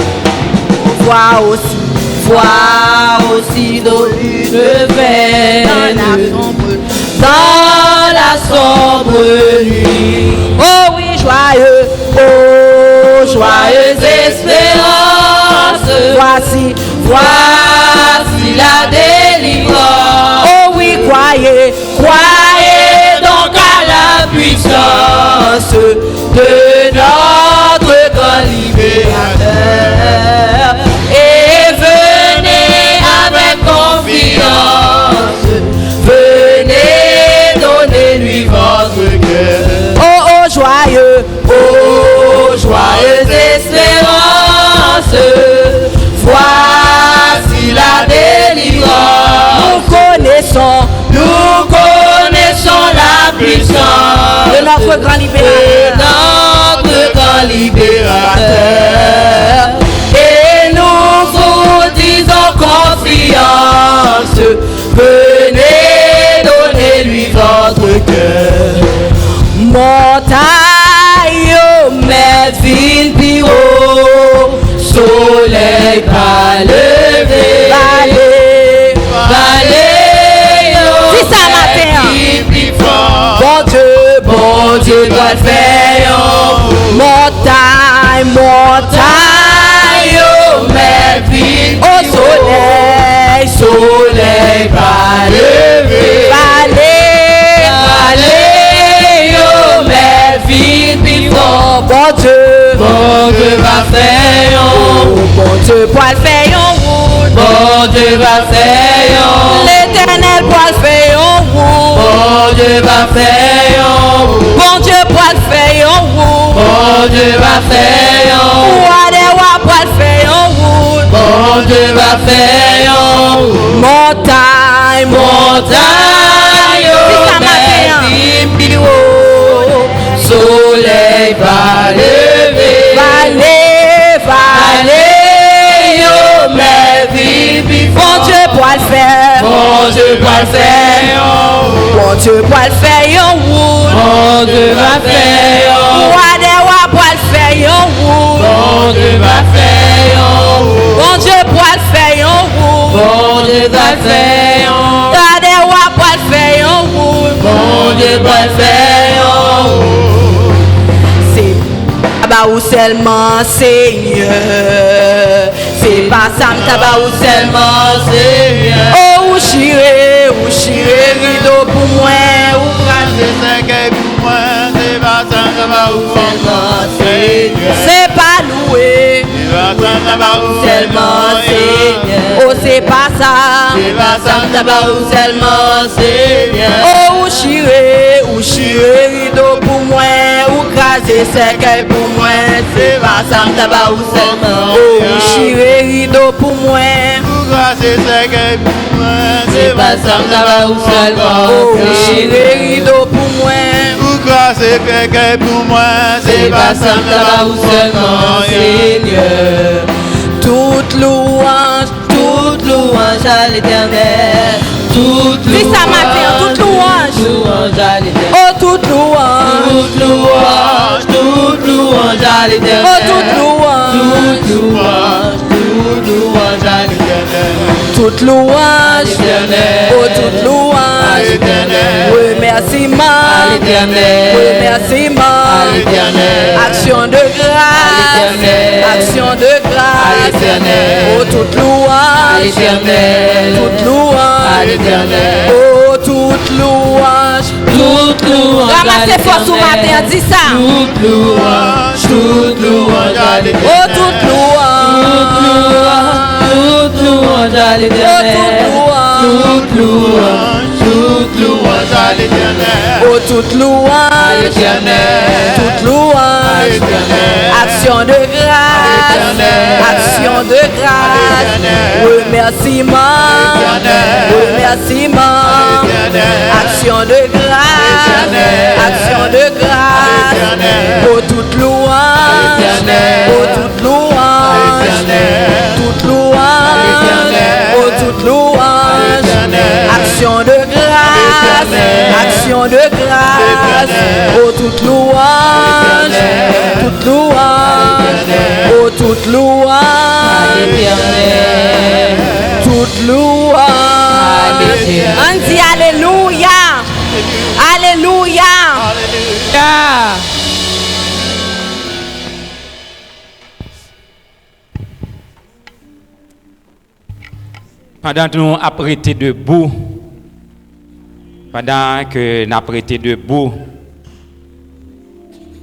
Voici, voici nos luttes vaines. Dans la sombre, dans la sombre nuit. Oh oui, joyeux, oh, joyeuse espérance. Voici, voici la délivrance. Oh oui, croyez, croyez donc à la puissance de notre grand libérateur. Et venez avec confiance, venez donner lui votre cœur. Oh, oh, joyeux, oh, joyeuse espérance, voici la délivrance. Nous connaissons, nous connaissons la puissance de notre grand libérateur. De notre grand libérateur. Et nous vous disons confiance, venez donner lui votre cœur. Montay yo mèt vin pi wo, solèy pa leve. Vale, vale yo mèt vin pi fò. Bondye, Bondye pral fè yon montay, montay yo mèt vin pi wo. O solèy, solèy pa leve. Vale, vale yo mèt vin pi fò. Bondye, Bondye va fè yon, Bondye pral fè yon wout. Bondye va fè yon, Letènèl pral fè yon wout. Bondye va fè yon wout. Bondye pral fè yon wout. Bondye va fè yon wout. Wa dè wa pral fè yon wout. Bondye va fè yon wout. Montay, montay yo mèt vin pi wo. Solèy va leve. Vale, vale, yo mèvi pi fò. Bondye pral fè. Bondye pral fè. Bondye pral fè yon wout. Bondye va fè yon. Wa dè wa pral fè yon wout. Bondye va fè yon wout. Bondye pral fè yon wout. Bondye va fè yon. Wa dè wa pral fè yon wout. Bondye pral fè yon wout. Se pa ba ou sèlman, Senyè. Se pa sa m ta ba ou sèlman, Senyè. O, ou chire, ou chire rido pou mwen, ou kraze sèkèy pou mwen. Se pa sa m ta ba ou sèlman, Senyè. Se pa louwe. Se pa sa m ta ba ou sèlman, Senyè. O, se pa sa. Se pa sa m ta ba ou sèlman, Senyè. O, ou chire, ou chire rido pou mwen, ou kraze sèkèy pou mwen. Se pa sa m ta ba ou sèlman. O, ou chire rido pou mwen. Ou kraze sèkèy pou mwen. Se pa sa m ta ba ou sèlman. O, ou chire rido pou mwen. Ou kraze sèkèy pou mwen. Se pa sa m ta ba ou sèlman, Senyè. Tout louanj, tout louanj a Letènèl. Tout louanj, tout louanj a Letènèl. O, tout louanj. Tout louanj, tout louanj a Letènèl. O, tout louanj. Tout louanj, tout louanj a Letènèl. Tout louanj. O, tout louanj. Remèsiman. Remèsiman. Aksyon de gras. Aksyon de gras. O, tout louanj. Tout louanj. O, tout louanj. Tout louanj. Ranmase fòs ou maten an, di sa. Tout louanj, tout louanj a Letènèl. O, tout louanj. Tout louanj, tout louanj a Letènèl. O, tout louanj. Tout louanj, tout louanj a Letènèl. O, tout louanj. Tout louanj. Aksyon de gras. Aksyon de gras. Remèsiman. Remèsiman. Aksyon de gras. Aksyon de gras. O, tout louanj. O, tout louanj. Tout louanj. O, tout louanj. Aksyon de gras. Aksyon de gras. O, tout louanj. Tout louanj. O, tout louanj. Tout louanj. Ann di alelouya. Alelouya. Pandan nou ap rete debou, pandan ke n ap rete debou,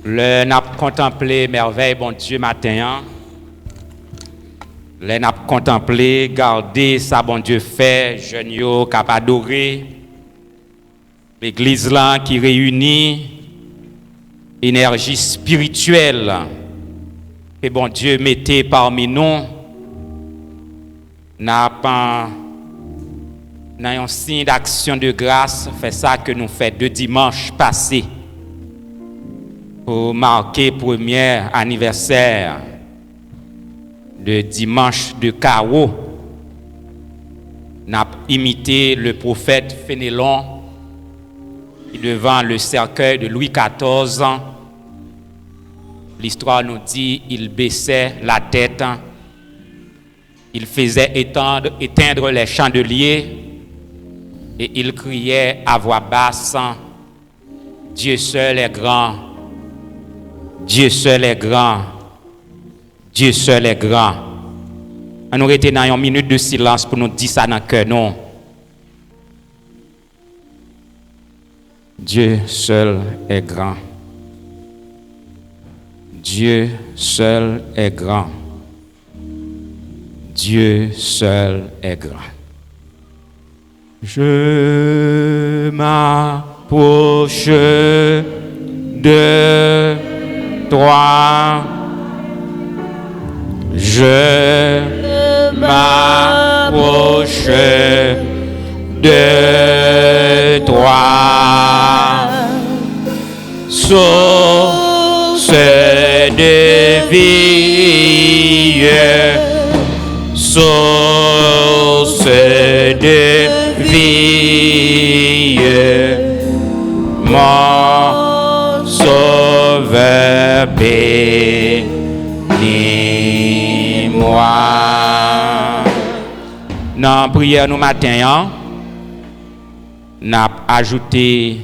lè n ap kontanple mèvèy Bondye maten an, lè n ap kontanple, gade sa Bondye fè, jèn yo k ap adore, legliz la ki reyini enèji espirityèl ke Bondye mete pami nou, n ap, nan yon siy d'aksyon de gras, fè sa ke nou fè de dimanch pase pou make premyè anivèsè de dimanch de Kawo. N ap imite le pwofèt Fenelon ki devan le sèkèy de Lwi katòz. L'histoire nous dit, il baissait la tête, il faisait étendre, éteindre les chandeliers et il criait à voix basse, Dieu seul est grand, Dieu seul est grand, Dieu seul est grand. Ann nou rete nan yon minit de silans pou nou di sa nan kè nou. Dieu seul est grand. Dieu seul est grand. Dieu seul est grand. Je m'approche de toi. Je m'approche de toi. Sauveur vie, source de vie, mon sauveur, bénis-moi. Nan priyè nou maten an, n ap ajoute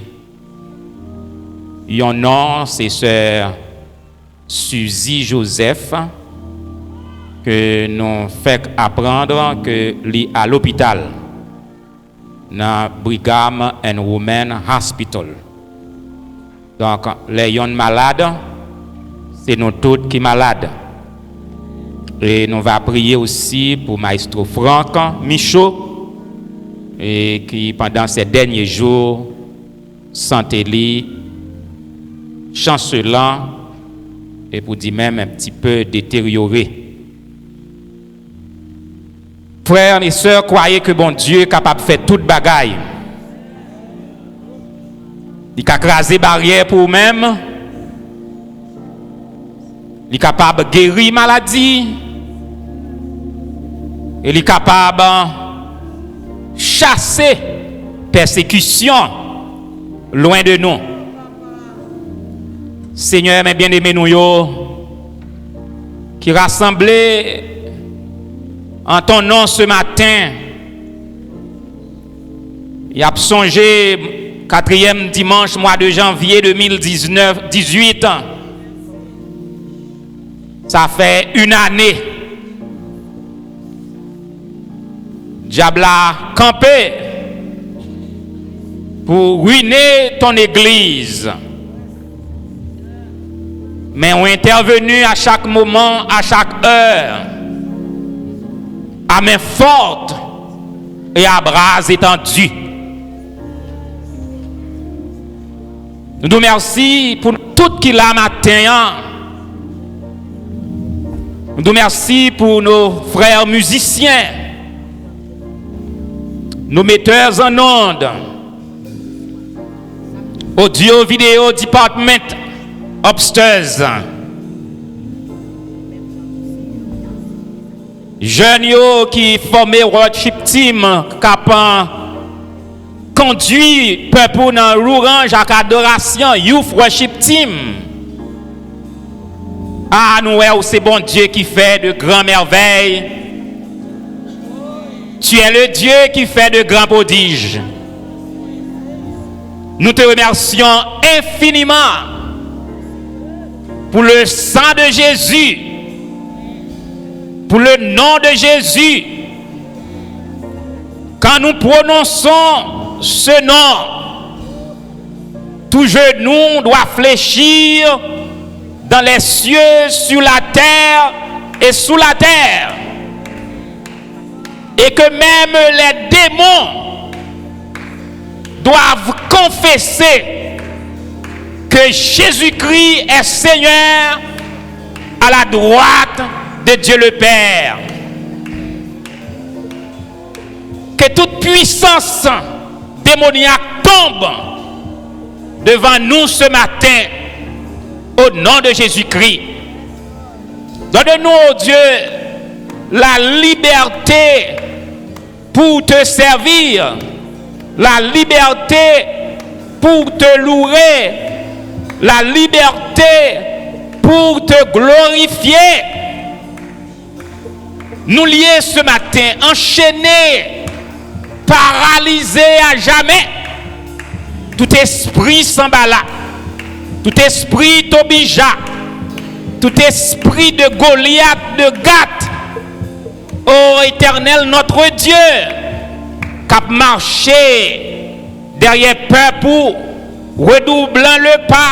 yon non, se sè Suzy Joseph, ke nou fèk aprann ke li a lopital nan Brigham and Women Hospital. Donk, lè yonn malad, se nou tout ki malad. E nou va priye osi pou Maestro Franck Michaud, e ki pandan ces derniers jours, sante li chanselan, e pou di menm un petit peu détérioré. Frères et sœurs, croyez que Bondye kapab fè tout bagay. Li ka kraze baryè pou ou menm. Li kapab geri maladi. E li kapab chase pèsekisyon lwen de nou. Senyè, men byeneme nou yo, ki rasanble an ton non se maten, y ap sonje katriyèm dimanch mwa de janvye de mil diznèf, dizuit. Sa fè une année. Dyab la kanpe pou rine ton egliz. Men ou entèveni a chak moman, a chak è, à main forte et à bras étendus. Nou di w mèsi pou nou tout ki la maten an. Nou di w mèsi pou nos frères musiciens, nos metteurs en ondes, audio vidéo department upstairs. Jèn yo ki fòme worship team k ap kondui pèp ou nan louranj ak adorasyon, youth worship team. A, nou wè ou se Bondye ki fè de gran mèvèy. Tu es le Dieu qui fait de grands prodiges. Nous te remercions infiniment pour le sang de Jésus, pour le nom de Jésus. Quand nous prononçons ce nom, tout genou doit fléchir dans les cieux, sur la terre et sous la terre. Et que même les démons doivent confesser que Jésus-Christ est Seigneur à la droite de Dieu le Père. Que toute puissance démoniaque tombe devant nous ce matin au nom de Jésus-Christ. Donne-nous, ô Dieu, la liberté pour te servir, la liberté pour te louer, la liberté pour te glorifier. Nou lye ce matin, anchene, paralize a jamè. Tout espri Sanbala, tout espri Tobija, tout espri de Goliath, de Gath, ô Éternel notre Dieu, k ap mache dèyè pèp ou, redoublan le pa,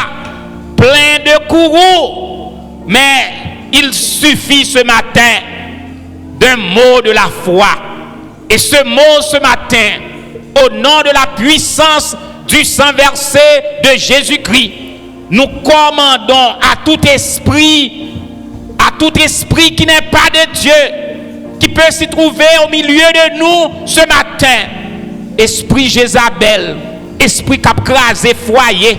plen de kourou, mais il suffit ce matin d'un mot de la foi. Et ce mot ce matin, au nom de la puissance du sang versé de Jésus-Christ, nous commandons à tout esprit, à tout esprit qui n'est pas de Dieu, qui peut s'y trouver au milieu de nous ce matin, espri Jezabèl, espri k ap kraze fwaye,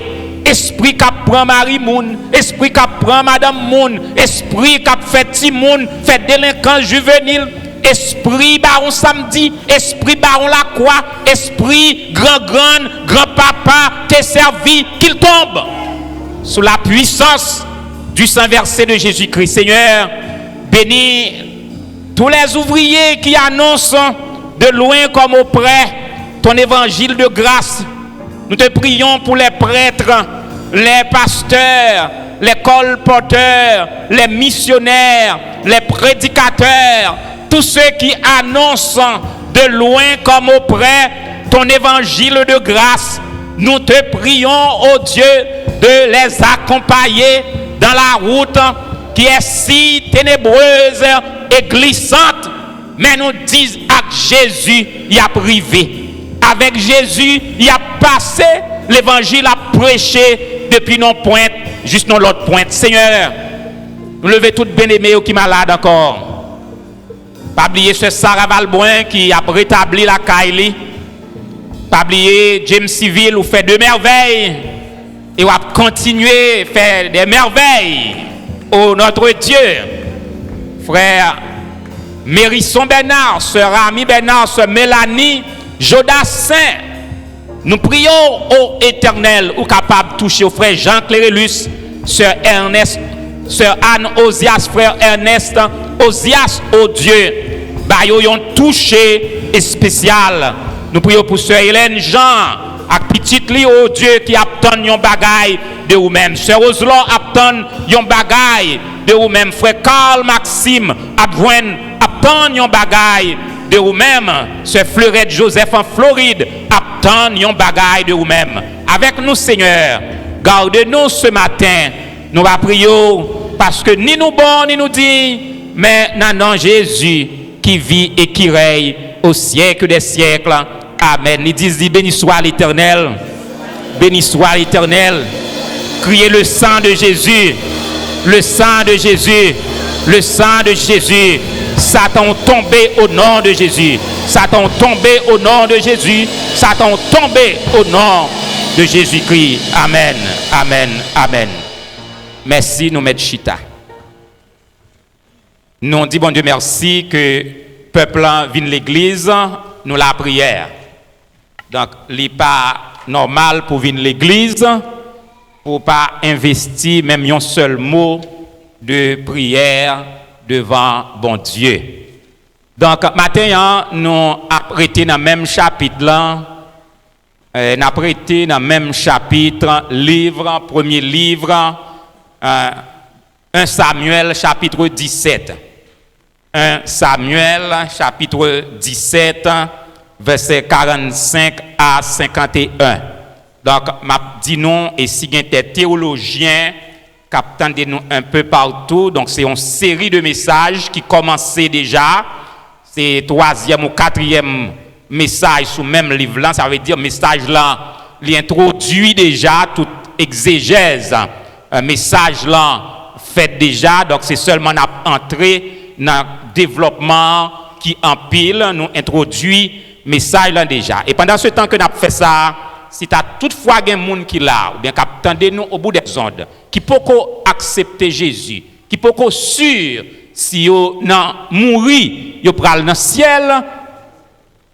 Espri k ap pran mari moun, espri k ap pran madanm moun, espri k ap fè timoun fè delenkans jivenil, espri Bawon Samdi, espri Bawon Lakwa, espri grangrann, granpapa te sèvi, qu'il tombe sous la puissance du sang versé de Jésus-Christ. Seigneur, bénis tous les ouvriers qui annoncent de loin comme auprès ton évangile de grâce. Nous te prions pour les prêtres, les pasteurs, les colporteurs, les missionnaires, les prédicateurs, tous ceux qui annoncent de loin comme auprès ton évangile de grâce. Nous te prions, ô Dieu, de les accompagner dans la route qui est si ténébreuse et glissante. Men nou di ak Jezi, y ap rive. Avèk Jezi, y ap pase, levanjil ap preche depi nan pwent jis nan lòt pwent. Senyè, nou leve tout byeneme yo ki malad ankò. Pa bliye sè Sara Valbrun ki ap retabli lakay li. Pa bliye James Civil, ou fè de mèvèy e w ap kontinye fè de mèvèy. O notre Dieu, frè Mérison Bernard, sè Rami Bernard, sè Melanie Jodassin, nou priye w, o Etènèl, ou kapab touche w, frè Jean Clérelus, sè Ernest, sè Anne Ozias, frè Ernest Ozias, o Dye, ba yo yon touche espesyal. Nou priye w pou sè Hélène Jean ak pitit li, o Dye, ki ap tann yon bagay de ou menm. Sè Roselor ap tann yon bagay de ou menm. Frè Carl Maxime ap jwenn, ap tann yon bagay de ou menm. Sè Fleurette Joseph an Florid ap tann yon bagay de ou menm. Avèk nou, Senyè, gade nou se maten. Nou va priye w, paske ni nou bon, ni nou diy, men nan non Jezi ki vi e ki rèy o syèk dè syèk. Amèn. Li di, di, béni soit l'Éternel. Béni soit l'Éternel. Criez le sang de Jésus. Le sang de Jésus. Le sang de Jésus. Satan w tonbe o non de Jezi. Satan w tonbe o non de Jezi. Satan w tonbe o non de Jezikri. Amèn. Amèn. Amèn. Mèsi, nou mèt chita. Nou di Bondye mèsi ke pèp la vin legliz, nou lapriyè. Donk, li pa nòmal pou vin legliz, pou w pa envesti menm yon sèl mo de priyè devan Bondye. Donk, maten an, nou ap rete nan menm chapit lan, eh, n ap rete nan menm chapit, liv, premye liv, eh, en Samyèl, chapit disèt. En Samyèl, chapit disèt, vèsè karannsenk a senkanteyen. Donk, m ap di nou, e si gen de teyolojyen k ap tande nou enpe patou, donk, se yon seri de mesaj ki kòmanse deja. Se twazyèm ou katriyèm mesaj sou menm liv lan. Sa vle di, mesaj lan, li entwodui deja tout egzejèz, eh, mesaj lan fèt deja. Donk, se sèlman n ap antre nan devlòpman ki anpil. Nou entwodui mesaj lan deja. E pandan se tan ke n ap fè sa, si ta toutfwa gen moun ki la, oubyen k ap tande nou au bout des ondes, ki poko aksepte Jezi, ki poko si si yo nan mouri, yo pral nan syèl,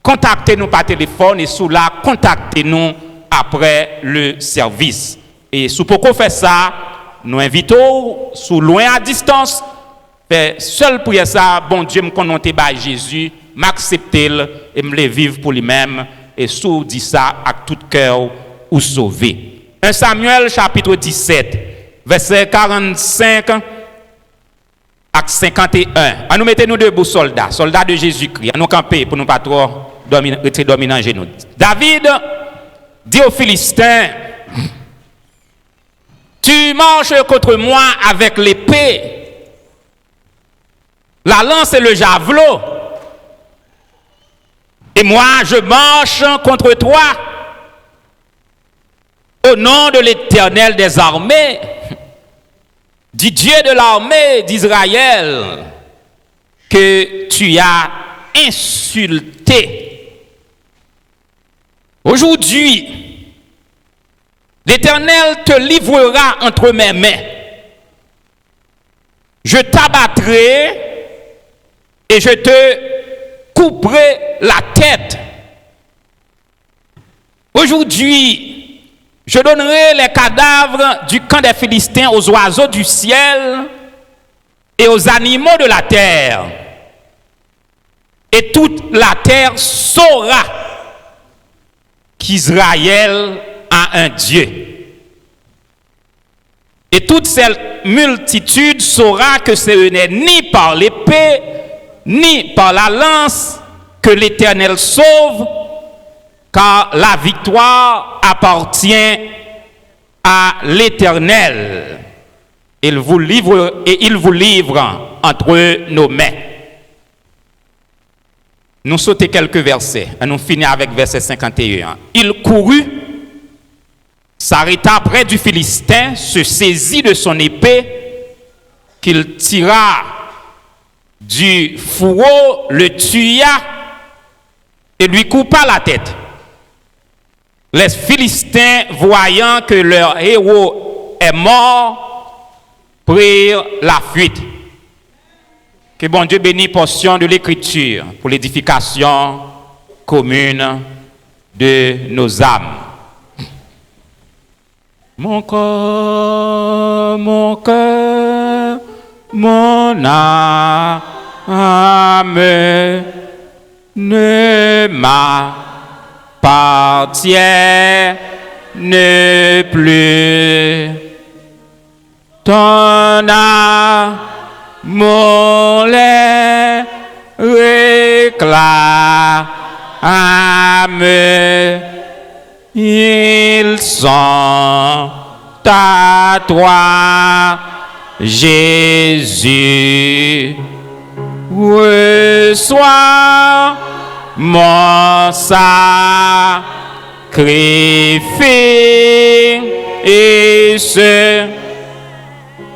kontakte nou pa telefòn, e si w la, kontakte nou apre le sèvis. E si w poko fè sa, nou envite w, si w lwen a distans, fè sèl priyè sa, Bondye, m konnen w te bay Jezi, m aksepte l, e m vle viv pou li menm, e si w di sa ak tout kè w, ou sove. En Samyèl, chapit disèt, vèsè karannsenk ak senkanteyen. An nou mete nou debou, sòlda, sòlda de Jezikri. An nou kanpe pou nou pa twò dòmi, rete dòmi nan je nou. David di aux Philistins, tu marches contre moi avec l'épée, la lance et le javelot, et moi je marche contre toi au nom de l'Éternel des armées, du Dieu de l'armée d'Israël, que tu as insulté. Aujourd'hui, L'Éternel te livrera entre mes mains. Je t'abattrai et je te couperai la tête. Aujourd'hui, je donnerai les cadavres du camp des Philistins aux oiseaux du ciel et aux animaux de la terre. Et toute la terre saura qu'Israël a un Dieu. Et toute cette multitude saura que ce n'est ni par l'épée, ni par la lance que l'Éternel sauve, car la victoire appartient à l'Éternel. Il vous livre, et il vous livre entre nos mains. Nou sote kèlke vèsè. Ann nou fini avèk vèsè senkanteyen an. Il courut, s'arrêta près du Philistin, se saisit de son épée, qu'il tira du fourreau, le tua et lui coupa la tête. Les Philistins, voyant que leur héros est mort, prirent la fuite. Que Bondieu bénisse portion de l'écriture pour l'édification commune de nos âmes. Mon corps, mon cœur, mon âme ne m'appartiennent plus. Ton amour les réclame. Ils sont à toi, Jésus. Reçois mon sacrifice.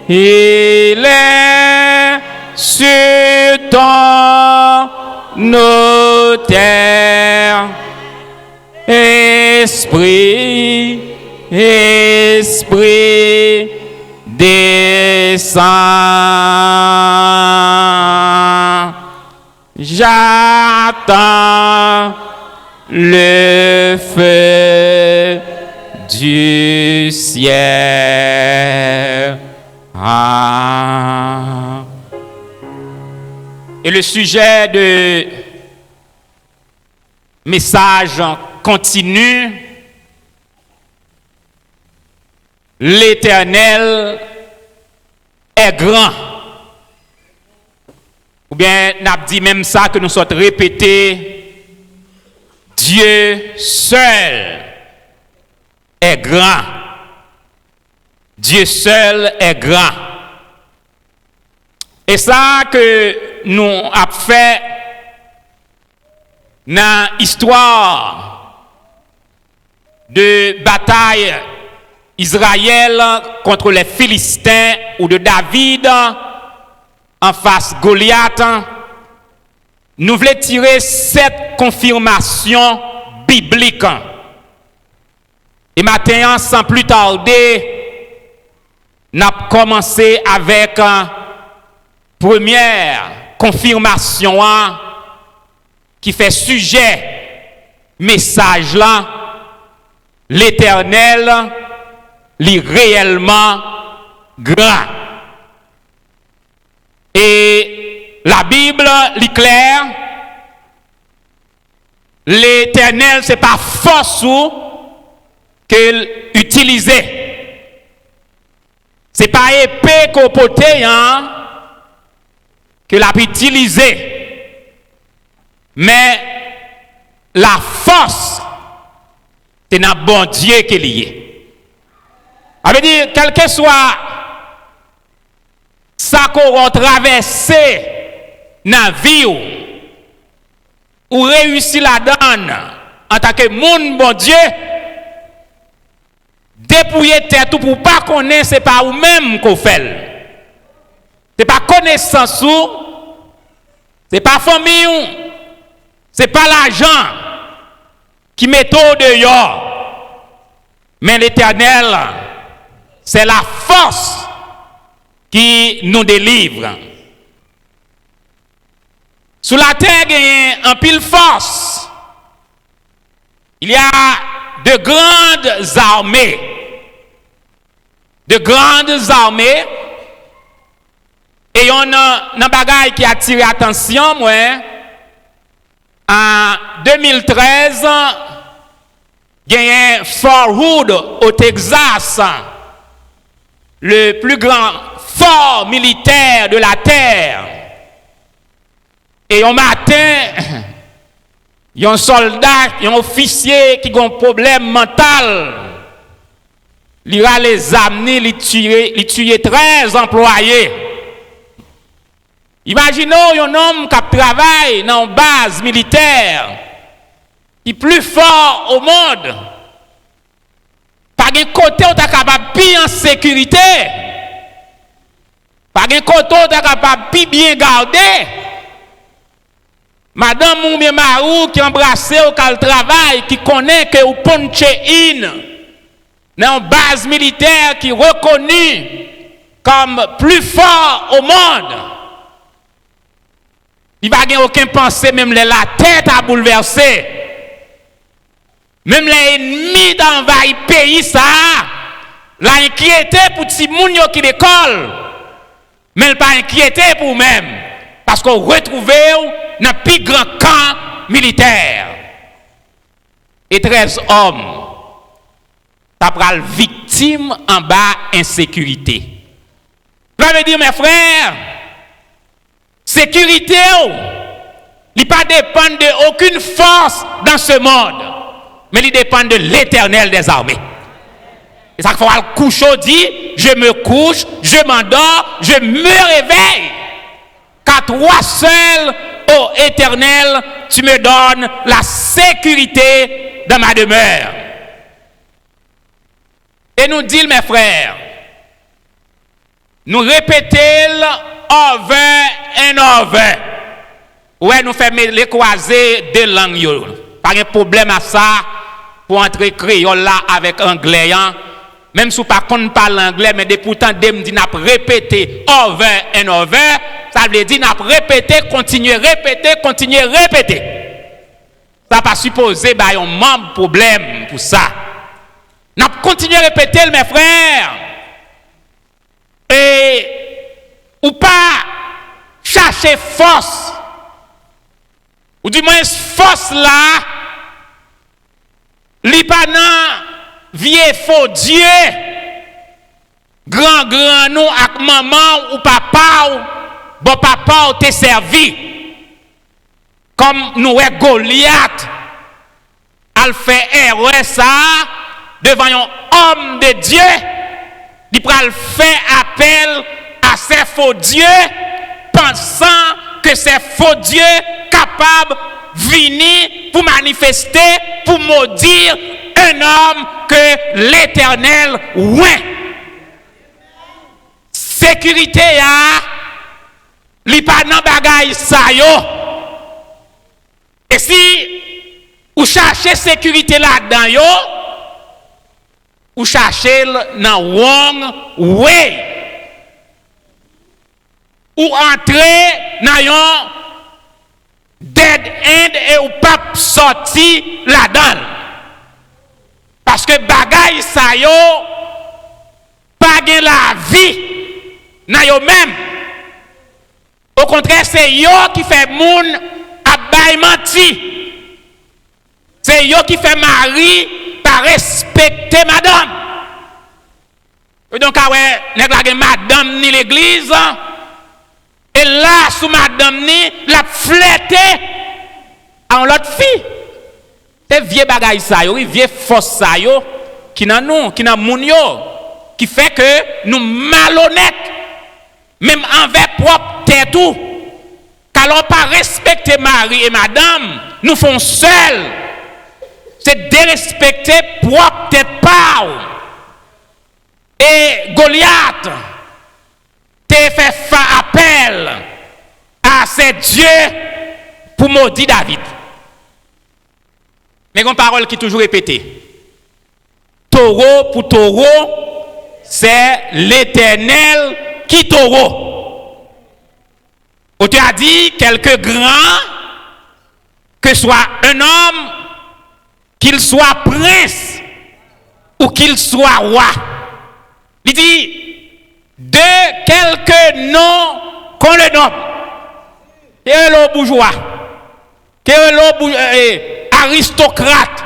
Il est sur ton autel. Esprit, Esprit, descends. J'attends le feu du ciel. Ah. Et le sujet de message continue. L'Éternel est grand. Oubyen n ap di menm sa ke nou sot repete, Dieu seul est grand. Dieu seul est grand. E sa ke nou ap fè nan istwa de batay Izrayèl kont lè Filisten ou de David anfas Golyat, nou vle tire sèt konfimasyon biblik. E maten an, san pli tade, n ap kòmanse avèk, euh, premyè konfimasyon an ki fè sijè mesaj lan, Letènèl, li reyèlman gran. E Labib, li klè, Letènèl se pa fòs ou ke l itilize. Se pa epe ke w pote an ke l ap itilize. Men lafòs se nan Bondye ke li ye. Sa vle di, kèlkeswa sa ke w travèse nan vi w, ou reyisi ladan l antanke moun Bondye, depouye tèt ou pou w pa konnen se pa ou menm ke w fè l. Se pa konesans ou, se pa fanmi w, se pa lajan ki mete w deyò. Mais l'Éternel, c'est la force qui nous délivre. Sou latè genyen anpil fòs. Il y a de grandes armées. De grandes armées. E yon nan, nan bagay ki atire atansyon mwen, an de mil trèz, genyen Fort Hood, o Texas, le plus grand fort militaire de la terre. E yon maten, yon sòlda, yon ofisye ki gen yon pwoblèm mantal, li rale zam ni, li tiye, li tiye trèz anplwaye. Imajine w yon nonm k ap travay nan yon baz militè ki pli fò o mond. Pa gen kote w ta kapab pi an sekirite. Pa gen kote w ta kapab pi byen gade. Madanm ou oubyen mari w ki anbrase w, k al travay, ki konnen ke w punche in nan yon baz militè ki rekoni kòm pli fò o mond. Li pa gen okenn panse, menm lè latè ta boulvèse. Menm lè ènmi ta anvayi peyi sa a, l a enkyete pou timoun yo ki lekòl, men l pa enkyete pou ou menm, paske w retwouve w nan pi gran kan militè. E trèz òm ta pral viktim anba ensekirite. Sa vle di, mes frères, sekirite w, li pa depann de aucune force dans ce monde, men li depann de l'Éternel des armées. E sa k fè w al kouche w di, je me couche, je m'endors, je me réveille. Car toi seul, ô Éternel, tu me donnes la sécurité dans ma demeure. E nou di l, mes frères, nou repete l over and over. Ou wè, nou fè mele kwaze de lang yo. Pa gen pwoblèm a sa pou antre kreyòl la avèk anglè an. Menm si w pa konn pale anglè, men depi w tande m di n ap repete over and over, sa vle di n ap repete, kontinye repete, kontinye repete. Sa pa sipoze bay yon manm pwoblèm pou sa. N ap kontinye repete l, mes frères. E ou pa chache fòs. Ou di mwens fòs la, li pa nan vye fo dye gran gran nou ak manman w ou papa w, bò papa w te sèvi. Kòm nou wè Golyat al fè erè sa a devan yon òm de Dye, li pral fè apèl a sè fo dye, pansan ke sè fo dye kapab vini pou manifeste, pou modi un homme que l'Éternel oint. Sekirite a, li pa nan bagay sa yo. E si ou chache sekirite ladan yo, ou chache l nan wrong way. Ou antre nan yon dead end e ou p ap sòti ladan l. Paske bagay sa yo pa gen lavi nan yo menm. Okontrè, se yo ki fè moun ap bay manti. Se yo ki fè mari pa respekte madanm. Donk, a wè, nèg la gen madanm ni legliz, e la sou madanm ni, l ap flète a yon lòt fi. Se vye bagay sa yo, wi, vye fòs sa yo ki nan nou, ki nan moun yo, ki fè ke nou malonèt, menm anvè pwòp tèt ou. Ka lè w pa respekte mari e madanm, nou fè yon sèl. Se derespekte pwòp tèt pa w. E Golyat te fè fa apèl a sè Dye pou modi David. Men gon pawòl ki toujou repete. taureau pour taureau, c'est l'Éternel qui taureau. Auteur a dit, quelque grand que soit un homme, qu'il soit prince ou qu'il soit roi. Li di, de quelque nom qu'on le nomme. Ke yo rele w boujwa, ke yo rele w bou- eh, eh, aristokrat,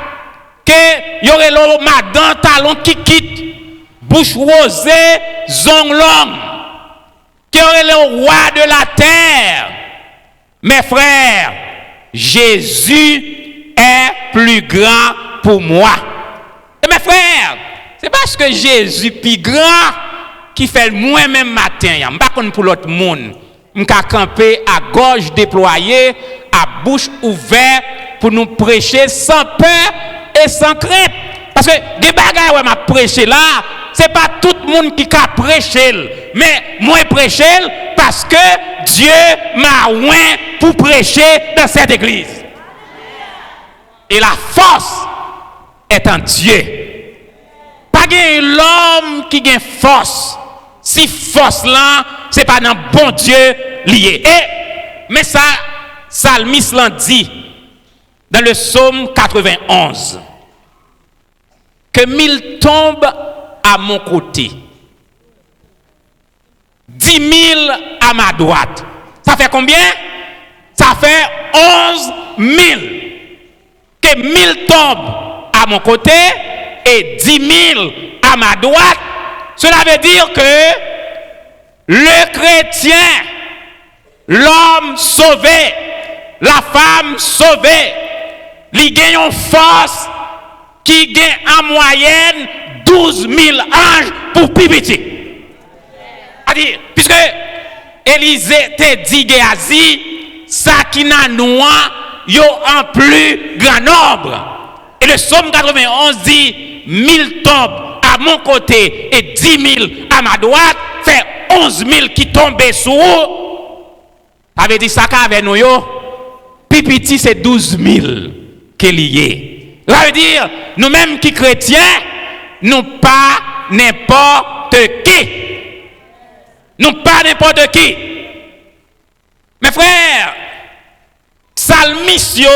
ke yo rele w madan talon kikit, bouch woze, zong long, ke yo rele w roi de la terre. Mes frères, Jésus est plus grand pour moi. E mes frères, se paske Jezi pi gran ki fè mwen menm maten an, m pa konn pou lòt moun. M ka kanpe a gòj deplwaye, a bouch ouvè pou nou preche san pè e san krent. Paske gen bagay wè m ap preche la, se pa tout moun ki ka preche l. Men mwen preche l paske Dieu m'a oint pour prêcher dans cette église. Et la force est en Dieu. Pa gen lòm ki gen fòs si fòs lan se pa nan Bondye li ye. E men sa salmis lan di dans le psaume quatre-vingt-onze, que mille tombent à mon côté, dix mille à ma droite. Ça fait combien? Ça fait onze mille. Que mille tombent à mon côté et dix mille à ma droite. Cela veut dire que le chrétien, l'homme sauvé, la femme sauvée, li gen yon fòs ki gen an mwayèn douz mil anj pou pi piti. Sa di, piske Elize te di Geyazi, sa ki nan nou an, yo an pli gran nonb. Et le psaume quatre-vingt-onze dit, mille tombent à mon côté et dix mille à ma droite, fait onze mille qui tombent sous vous. Sa vle di sa k avè nou yo, pi piti se douz mil ke li ye. Sa vle di, nou menm ki kretyen, nou pa nenpòt ki. Nou pa nenpòt ki. Mes frères, salmis yo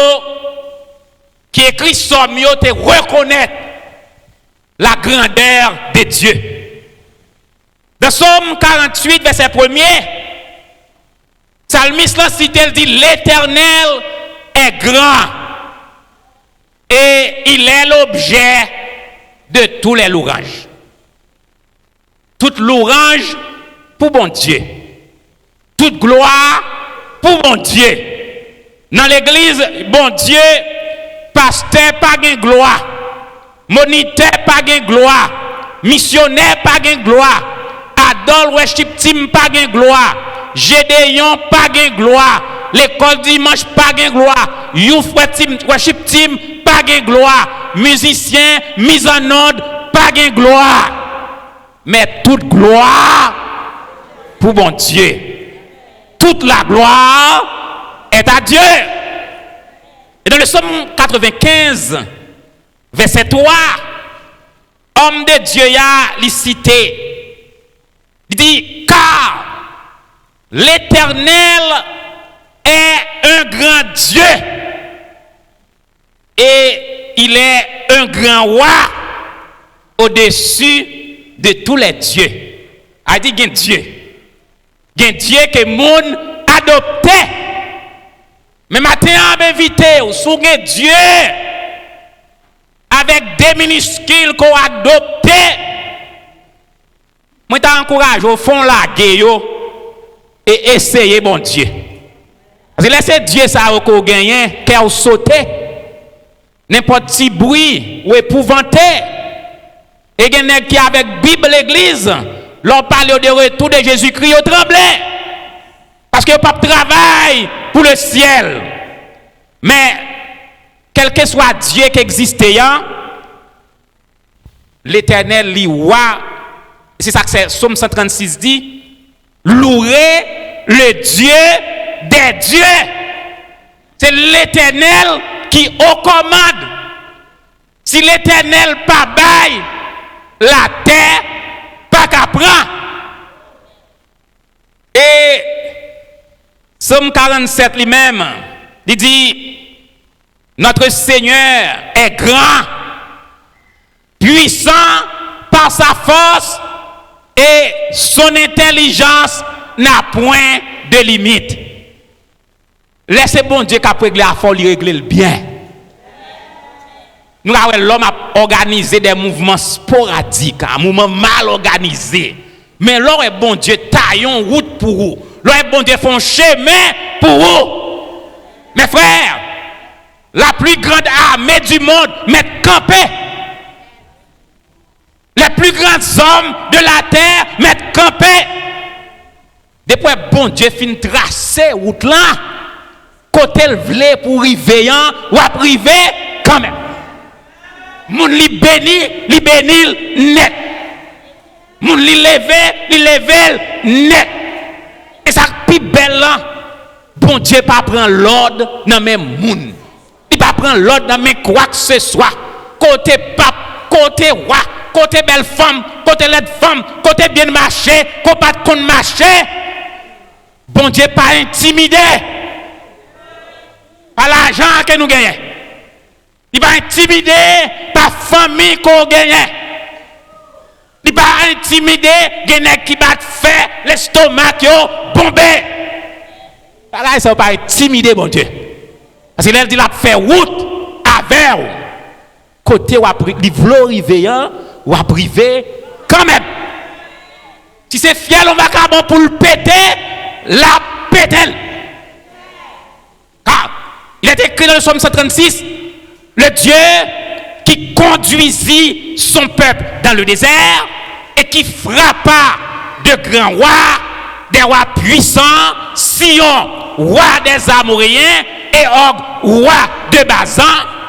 ki ekri sòm yo te rekonèt la grandeur de Dieu. Dans Psaume quarante-huit, verset premier, salmis lan site l di, l'Éternel est grand et il est l'objet de tous les louanges. Tout louanj pou Bondye. Tout glwa pou Bondye. Nan legliz Bondye, pastè pa gen glwa, monitè pa gen glwa, misyonè pa gen glwa, adol worship team pa gen glwa, Jedeyon pa gen glwa, lekòl dimanch pa gen glwa, youth worship team pa gen glwa, mizisyen, mizannòd pa gen glwa. Mais toute gloire pour Bondye. Toute la gloire est à Dieu. Et dans le psaume quatre-vingt-quinze, verset trois, homme de Dieu a, li site, li di, car l'Éternel est un grand Dieu et il est un grand roi au-dessus de tous les dieux. A di gen Dye. Gen Dye ke moun adopte. Men maten an, m envite w, si w gen Dye avèk de miniskil ke w adopte, mwen ta ankouraje w, fè w lage yo e eseye Bondye. Paske lè se Dye sa yo ke w genyen, kè w sote. Nenpòt ti bri, w epouvante. E gen nèg ki avèk Bib legliz, lè w pale yo de retour de Jésus-Christ, yo tranble. Paske yo p ap travay pou le syèl. Men, kèlkeswa Dye ki egziste a, Letènèl, li wa. Se sa k fè Sòm san trannsis di, louez le Dieu des dieux. Se Letènèl ki o kòmand. Si Letènèl pa bay, latè pa ka pran. E Sòm karannsèt li menm, li di, Notre Seigneur est grand, puissant par sa force, et son intelligence n'a point de limite. Lè se Bondye k ap regle afè w, li regle l byen. Nou ka wè lòm ap òganize de mouvman sporadik, a mouvman mal òganize. Men lè w wè Bondye taye yon wout pou ou, lè w wè Bondye fè yon chemen pou ou, mes frères, la plus grande armée du monde mèt kanpe. Les plus grands hommes de la terre mèt kanpe. Depi w wè Bondye fin trase wout lan, kote l vle pou w rive an, w ap rive kanmenm. Moun li beni, li beni l nèt. Moun li leve, li leve l nèt. E sa k pi bèl lan, Bondye pa pran lòd nan men moun. Li pa pran lòd nan men kwakseswa. Kote pap, kote wa, kote bèl fanm, kote lèd fanm, kote byen mache, kote pa t konn mache. Bondye pa entimide pa lajan ke nou genyen. Li pa entimide pa fanmi ke w genyen. Li pa entimide, gen nèg ki bat fè, lestomak yo bonbe. Bagay sa yo pa entimide Bondye. Paske lè l di l ap fè wout avè w, kote w ap ri-, li vle w rive an, w ap rive kanmenm. Si se fyèl yon vakabon pou l pete, l ap pete l. Car il est écrit dans le psaume cent trente-six, le Dieu qui conduisit son peuple dans le désert et qui frappa de grands rois, des rois puissants, Sihon, roi des Amoréens, et Og, roi de Bazan,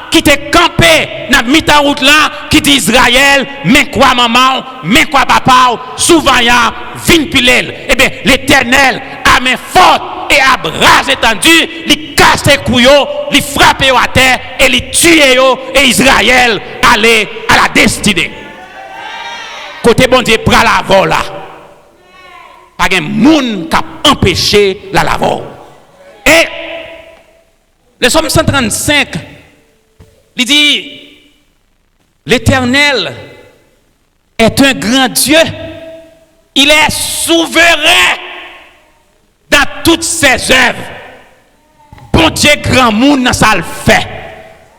ki te kanpe nan mitan wout lan, ki di Izrayèl, men kwa manman w, men kwa papa w, sou vanyan, vin pile l. Ebyen, Letènèl, à main forte et à bras étendu, li kase kou yo, li frape yo atè, e li tiye yo, e Izrayèl ale à la destinée. Kote Bondye pral avè w la, pa gen moun k ap anpeche l al avè w. E le Psaume cent trente-cinq, li di, L'Éternel est un grand Dieu. Il est souverain dans toutes ses œuvres. Bondye granmoun nan sa l fè.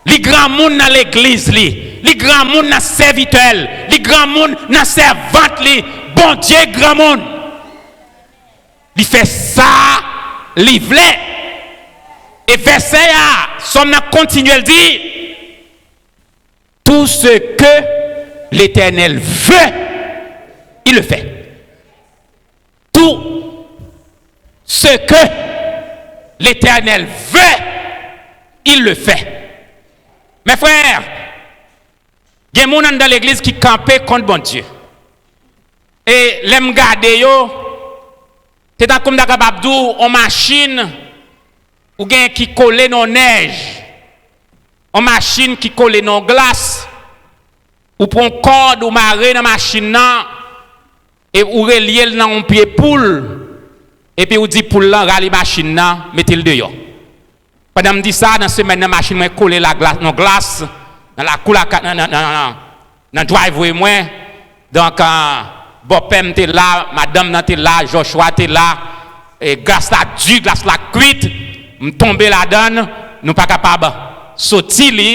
Li granmoun nan legliz li. Li granmoun nan sèvitè l. Li granmoun nan sèvant li. Bondye granmoun. Li fè sa li vle. E vèsè a, Sòm nan kontinye l di, Tout ce que l'Éternel veut, il le fait. Tout ce que l'Éternel veut, il le fait. Mes frères, gen moun anndan legliz ki kanpe kont Bondye. E lè m gade yo, se tankou m ta kapab di w, on machin ou gen ki kole nan nèj, on machin ki kole nan glas, ou pran kòd, ou mare nan machin nan, e ou relye l nan on pye poul, epi ou di poul lan rale machin nan, mete l deyò. Pandan m di sa, nan semèn nan, machin mwen kole la glas, nan glas, nan lakou la, nan, nan, nan, nan, nan driveway mwen. Donk, ah, bòpè m te la, madanm nan te la, Joshua te la. E glas la di, glas la kwit. M tonbe ladan l, nou pa kapab soti li.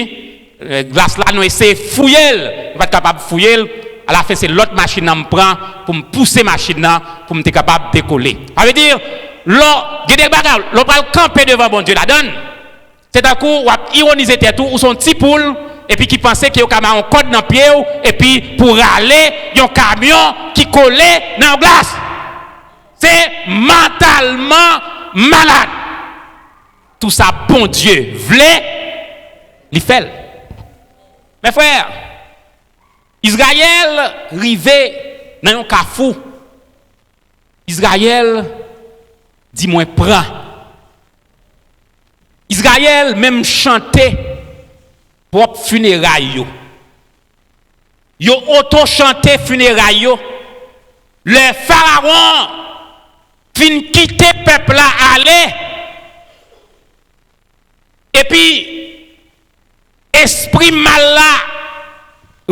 E glas la, nou eseye fouye l, nou pa t kapab fouye l. Alafen, se lòt machin nan m pran pou m pouse machin nan, pou m te kapab dekole. Sa vle di, lè w, gen de bagay, lè w pral kanpe devan Bondye ladan l, se tankou w ap ironize tèt ou, ou se yon ti poul, epi ki panse ke yo ka mare yon kòd nan pye w, epi pou rale yon kamyon ki kole nan yon glas. Se mantalman malad. Tou sa Bondye vle, li fè l. Mes frères, Izrayèl rive nan yon kafou. Izrayèl di, "Mwen pran." Izrayèl menm chante pwòp fineray yo. Yo oto chante fineray yo. Lè Farawon fin kite pèp la ale, epi espri mal la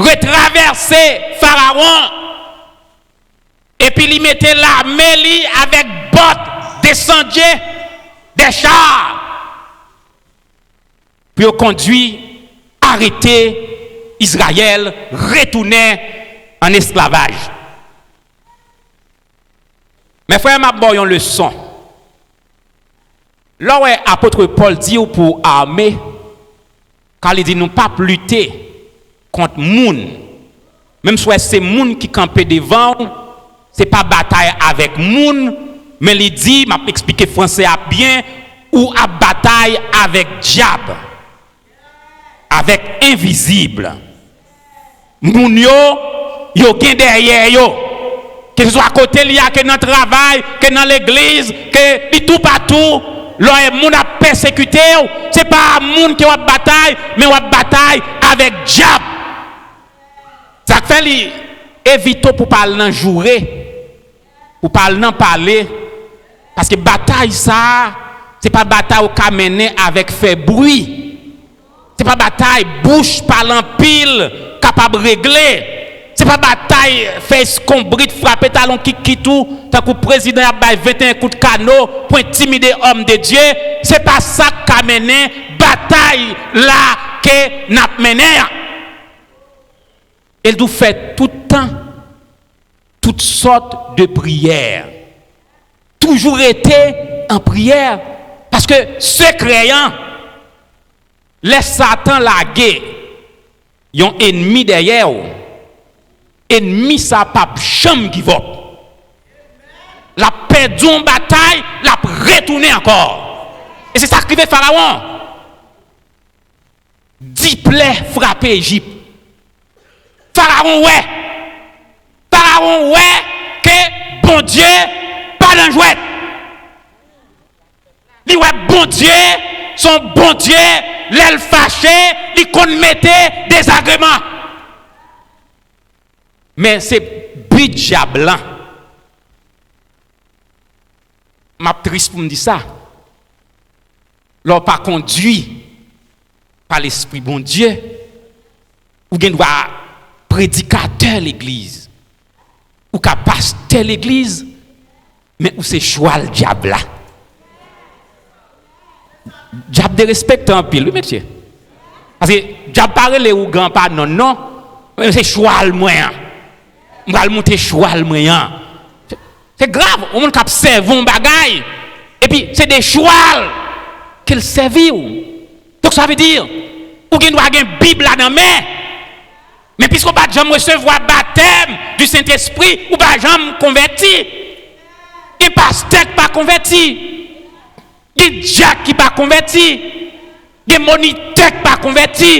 retravèse Farawon, epi li mete lame li avèk bòt de sandje, de cha, pou yo kondwi, arete Izrayèl, retounen an esklavaj. Mè frè, m ap ba w yon leson. Lè w wè apot Pòl di w pou w ame, ka li di nou p ap lite kont moun. Menm si w wè se moun ki kanpe devan w, se pa batay avèk moun, men li di, m ap eksplike franse a byen, ou ap batay avèk dyab, avèk envizib. Moun yo, yo gen dèyè yo. Keseswa kote li a, ke nan travay, ke nan legliz, ke li toupatou, lè w wè moun ap pèsekite w, se pa moun ke w ap batay, men w ap batay avèk dyab. Sa k fè li evite w pou w pa al nan joure, pou w pa al nan pale, paske batay sa a, se pa batay ou ka mennen avèk fè bri. Se pa batay bouch pale anpil kapab regle. Se pa batay fè eskonbrit, frape talon kikit ou, tankou prezidan y ap bay venteyen kout kano pou entimide òm de Dye. Se pa sa k ka mennen batay la ke n ap mennen an. E l di w fè tout tan, tout sòt de priyè. Toujou rete an priyè. Paske sekrè an, lè Satan lage yon enmi dèyè w, enmi sa p ap janm give up. L ap pèdi yon batay, l ap retounen ankò. E se sa k rive Farawon. Diplè frape Ejip. Farawon wè. Farawon wè ke Bondye pa nan jwèt. Li wè Bondye se yon Bondye, lè l fache, li konn mete dezagreman. Men se bi dyab lan. M ap tris pou m di sa. Lè w pa kondui pa Lespri Bondye, ou gen dwa predikatè legliz, ou ka pastè legliz, men ou se chwal dyab la. Dyab derespektan anpil, wi, mesye. Paske dyab pa rele ougan pa non, non. Men se chwal mwen an. M pral moute chwal mwen an. Se, se grav, yon moun k ap sèvi yon bagay, epi se de chwal ke l sèvi w. Donk, sa vle di, ou gen dwa gen Bib la nan men, men piske w pa t janm resevwa batèm di Sentespri, ou pa janm konvèti. Gen pastè k pa konvèti. Gen dyak ki pa konvèti. Gen monitè k pa konvèti.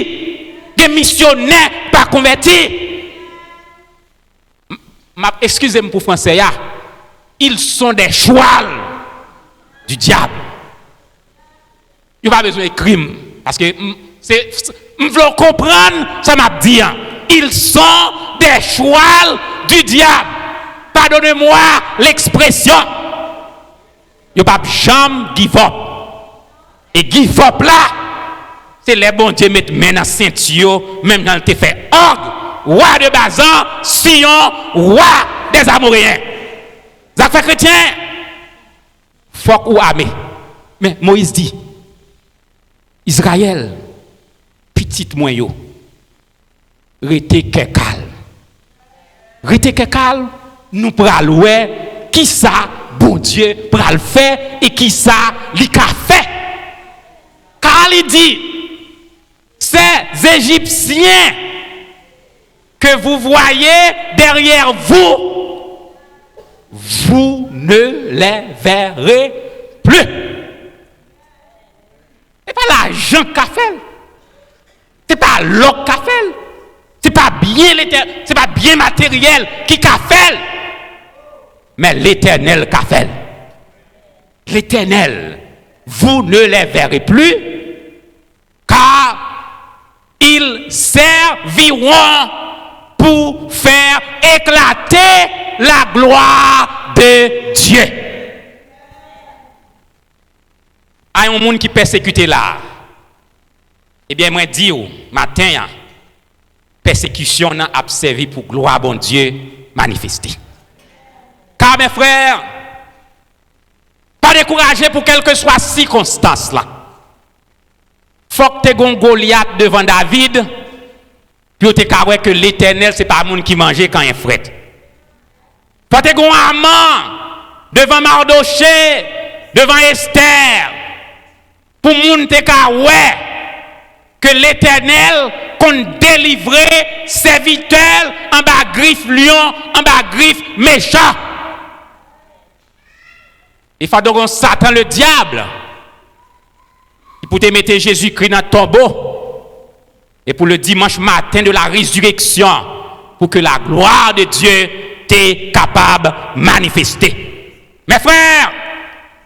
Gen misyonè k pa konvèti. M, m ap eskize m pou franse a. Ils sont des chwal du diable. Yo pa bezwen ekri m. Paske m, se, m vle w konprann sa m ap di an. Ils sont des chwal du diable. Pardonnez-moi l'expression. Yo p ap janm give up. E give up la, se lè Bondye met men nan senti yo, menm jan l te fè Og, wa de Bazan, Siyon, wa dèz Amoreyen. Sa k fè kretyen, fòk ou ame. Men Moyiz di, Izrayèl, pitit mwen yo, rete kè kal. Rete kè kal, nou pral wè kisa Bondye pral fè e kisa li ka fè. Ka li di, ces Égyptiens que vous voyez derrière vous, vous ne les verrez plus. Se pa lajan k ka fè l. Se pa lò k ka fè l. Se pa byen letè-, se pa byen materyèl ki ka fè l. Men Letènèl ka fè l. L'Éternel, vous ne les verrez plus, car ils serviront pour faire éclater la gloire de Dieu. A yon moun ki pèsekite la a, ebyen, mwen di w, maten an, pèsekisyon nan ap sèvi pou glwa Bondye manifeste. Ka, mes frères, pa dekouraje pou kèlkeswa sikonstans la. Fòk te gon Golyat devan David, pou yo te ka wè ke Letènèl se pa moun ki manje kanyen frèt. Fò te gon Aman devan Madoche, devan Estè, pou moun te ka wè ke Letènèl konn delivre sèvitè l anba grif lyon, anba grif mechan. E fò te gon Satan Ledyab ki pou te mete Jezikri nan tonbo, e pou le dimanche matin de la résurrection, pou ke la gloire de Dieu te kapab manifeste. Mes frères,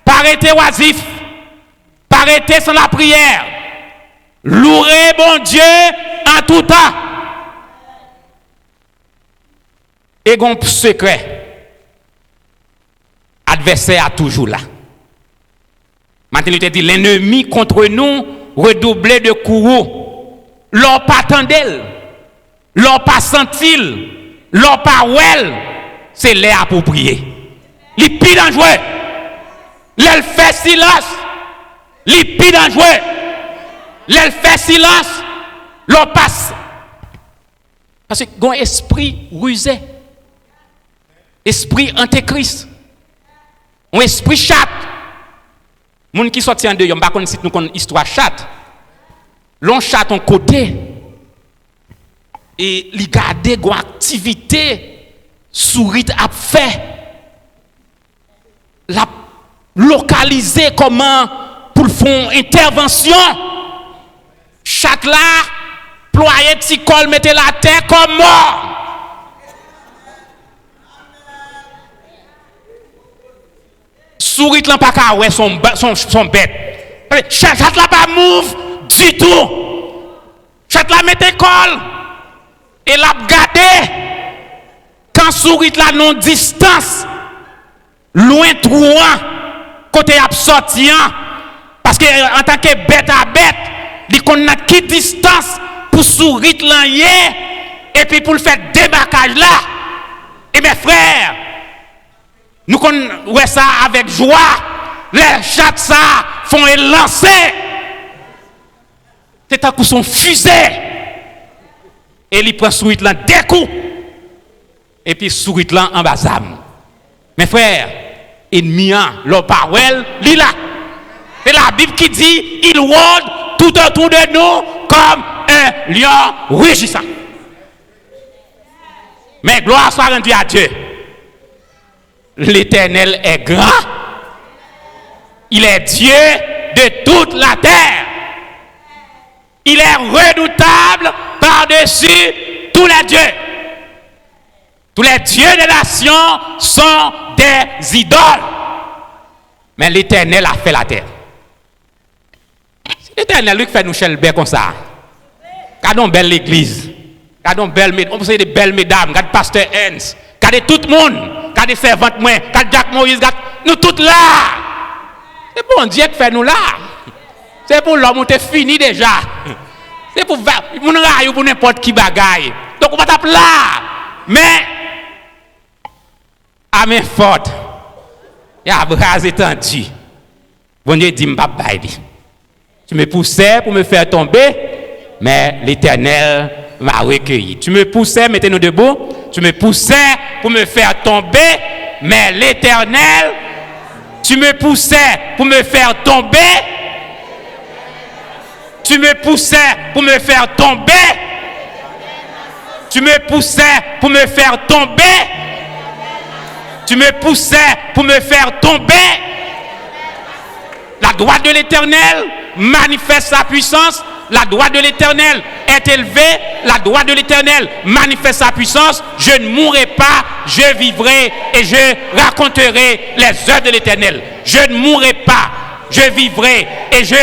pa rete wazif, pa rete san lapriyè. Loure Bondye an tou tan. E gon sekrè. Advèsè a toujou la. Martin Luther di, l'ennemi contre nous redouble de courroux. Lè w pa tande l, lè w pa santi l, lè w pa wè l, se lè apwopriye. Li pi danjere. Lè l fè silans, li pi danjere. Lè l fè silans, lè w pa s-, paske gon espri rize, espri antekris, yon espri chat. Moun ki sòti andeyò, m pa konn si nou konn istwa chat. Lè yon chat yon kote, e li gade gon aktivite sourit ap fè, l ap lokalize kòman pou l fè yon entèvansyon. Chat la plwaye ti kò l, mete l atè kòm mò. Sourit lan pa ka wè son, son, son bèt. Chat, chat la pa mouv ditou. Chat la mete kò l e l ap gade kan sourit la nan yon distans lwen twou an, kote y ap sòti an. Paske antanke bèt a bèt, li konn nan ki distans pou sourit lan ye, epi pou l fè debakaj la. E mes frères, nou konn wè sa avèk jwa, lè chat sa fè yon elanse. Se tankou se yon fize. E li pran sourit lan de kou. Epi sourit lan anba zam. Mes frères, enmi an, lè w pa wè l, li la. Se Labib ki di, il rôde tout autour de nous comme un lion rugissant. Mais gloire soit rendue à Dieu. L'Éternel est grand. Il est Dieu de toute la terre. Il est redoutable par-dessus tous les dieux. Tous les dieux des nations sont des idoles. Mais l'Éternel a fait la terre. Se Letènèl wi k fè nou chèlbè konsa. Gade yon bèl legliz. Gade yon bèl med-, yon seri de bèl medam. Gade pastè Ernst. Gade tout moun. Gade sèvant mwen. Gade Jack Moïse. Gade, nou tout la. Se Bondye k fè nou la. Se pou lòm ou te fini deja. Se pou va-, moun rayi w pou nenpòt ki bagay. Donk ou pa t ap la. Men, à main forte et à bras étendus. Bondye di m p ap bay li. Tu me poussais pour me faire tomber, mais l'Éternel m'a recueilli. Tu me poussais, mettez-nous debout. Tu me poussais pour me faire tomber, mais l'Éternel, tu me poussais pour me faire tomber, tu me poussais pour me faire tomber. Tu me poussais pour me faire tomber. Tu me poussais pour me faire tomber. La droite de l'Éternel manifeste sa puissance. La droite de l'Éternel est élevée. La droite de l'Éternel manifeste sa puissance. Je ne mourrai pas, je vivrai et je raconterai les œuvres de l'Éternel. Je ne mourrai pas, je vivrai et je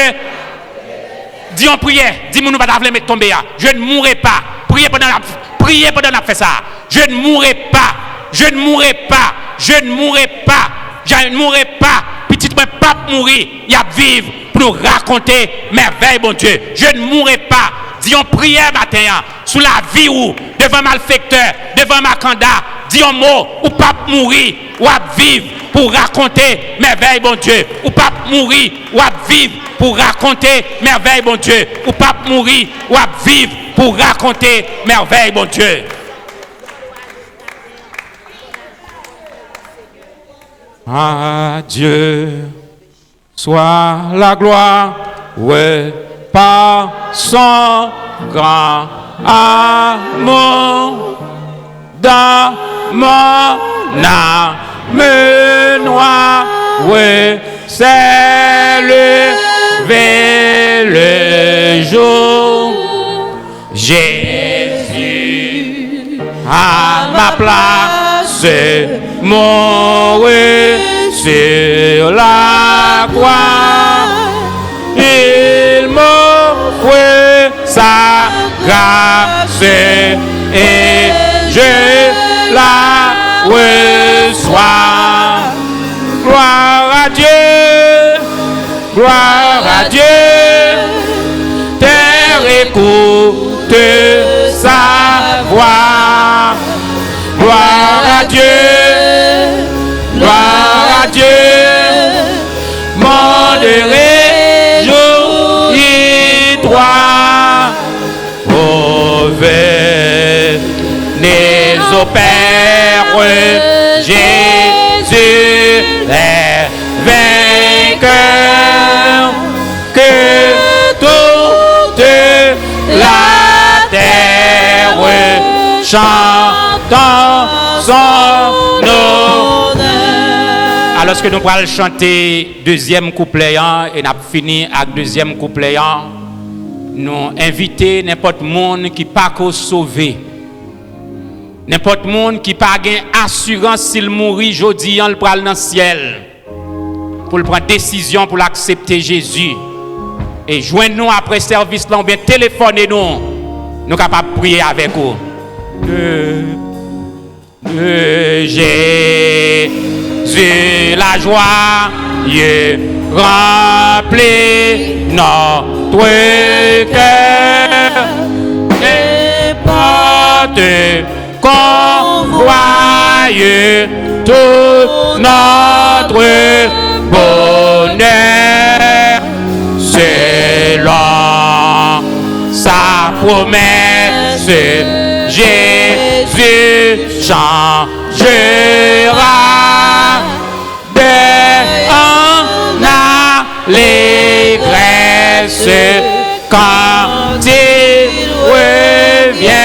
Di yon priyè, di moun ou pa ta vle met tonbe a. Je ne mourrai pas. Priye pandan l ap, Priye pandan n ap fè sa. Je ne mourrai pas. Je ne mourrai pas. Je ne mourrai pas. Je ne mourrai pas. Pitit mwen p ap mouri. Y ap viv pou nou rakonte mèvèy Bondye. Je ne mourrai pas. Di yon priyè maten an sou lavi ou, devan malfektè, devan makanda. Di yon mo, ou p ap mouri. W ap viv pou rakonte mèvèy Bondye. Ou p ap mouri, w ap viv pou rakonte mèvèy Bondye. Ou p ap mouri, w ap viv pou rakonte mèvèy Bondye. À Dieu soit la gloire par son grand amour. Dans mon âme noire s'est levé le jour. Jésus à ma place mourut sur la croix. Il m'offrit sa grâce et je la reçois. Gloire à Dieu, gloire à Dieu, terre écoute sa voix. Gloire à Dieu, gloire à Dieu, monde réjouis-toi. Revenez au Père, Jésus est vainqueur. Que toute la terre chante en son honneur. Alòske nou pral chante dezyèm kouplè an, e n ap fini ak dezyèm kouplè an, nou envite nenpòt moun ki pako sove, nenpòt moun ki pa gen asirans si l mouri jodi an, l pral nan syèl, pou l pran desizyon pou l aksepte Jezi. E jwenn nou apre sèvis la oubyen telefòne nou, nou kapab priye avèk ou. De, de Jésus la joie remplit notre cœur. N'importe qu'on voie tout notre bonheur selon sa promesse, Jésus changera. Deuil en allégresse quand il reviendra.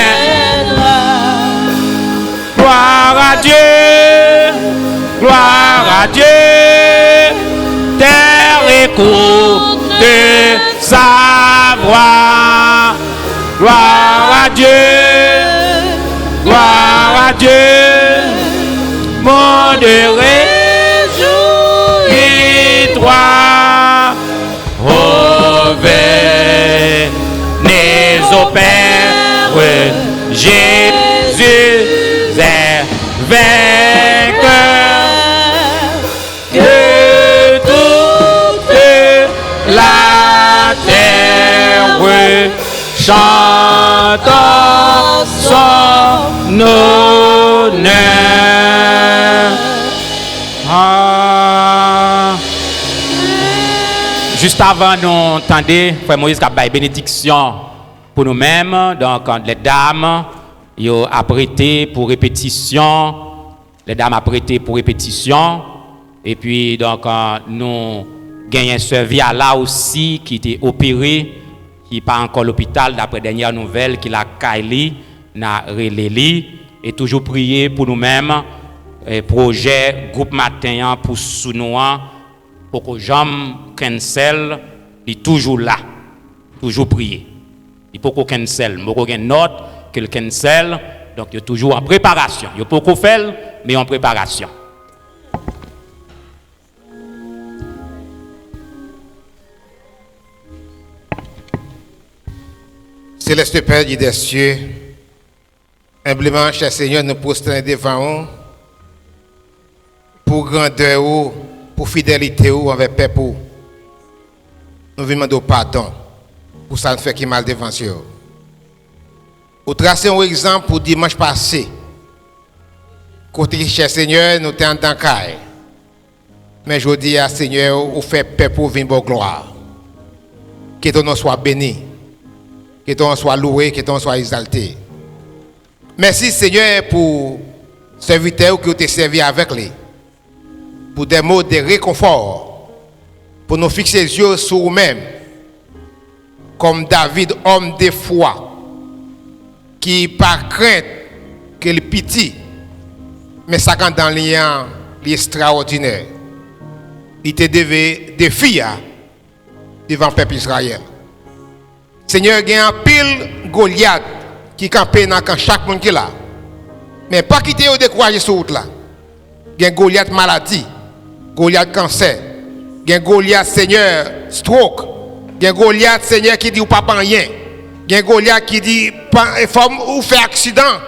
Gloire à Dieu, gloire à Dieu, terre écoute sa voix. Gloire à Dieu, gloire à Dieu, monde réjouis-toi. Revenez au Père, Jésus est vainqueur. Que toute la terre chante en son honneur. Ah. Jis avan nou tande frè Moïse k ap bay benediksyon pou nou menm, donk, lèdam yo ap rete pou repetisyon. Lèdam ap rete pou repetisyon. Epi, donk, euh, nou genyen sè Viala osi ki te opere, ki pa ankò lopital, daprè dènyè nouvèl, ki lakay li, n a rele li. E toujou priye pou nou menm, e pwojè gwoup maten an pou sou nou an poko janm cancel, li toujou la. Toujou priye. Li poko cancel. M poko gen nòt ke l cancel. Donk, yo toujou an preparasyon. Yo poko fè l, men yo an preparasyon. Céleste Père, Dieu des cieux, Enbleman, chè Senyè, nou pwostène devan ou pou grandè ou, pou fidelite ou anvè pèp ou. Nou vin mande w padon pou sa n fè ki mal devan zye w. Ou trase yon egzanp pou dimanch pase, kote, chè Senyè, nou te anndan kay. Men jodi a, Senyè, ou fè pèp ou vin ba w glwa. Ke ton non swa beni. Ke ton non swa louwe, ke ton non swa egzalte. Mèsi, Senyè, pou sèvitè ou ke w te sèvi avèk li, pou de mo de rekonfò, pou nou fikse zye w sou ou menm, kòm David, òm de fwa, ki pa krent ke li piti, men sa k anndan li an, li estrawòdinè. Li te leve defi a devan pèp Izrayèl. Senyè, gen anpil Golyat ki kanpe nan kan chak moun ki la. Men pa kite yo dekouraje sou wout la. Gen Golyat maladi, Golyat kansè, gen Golyat, Senyè, stroke, gen Golyat, Senyè, ki di ou p ap anyen, gen Golyat ki di, pa, fò m, ou fè aksidan,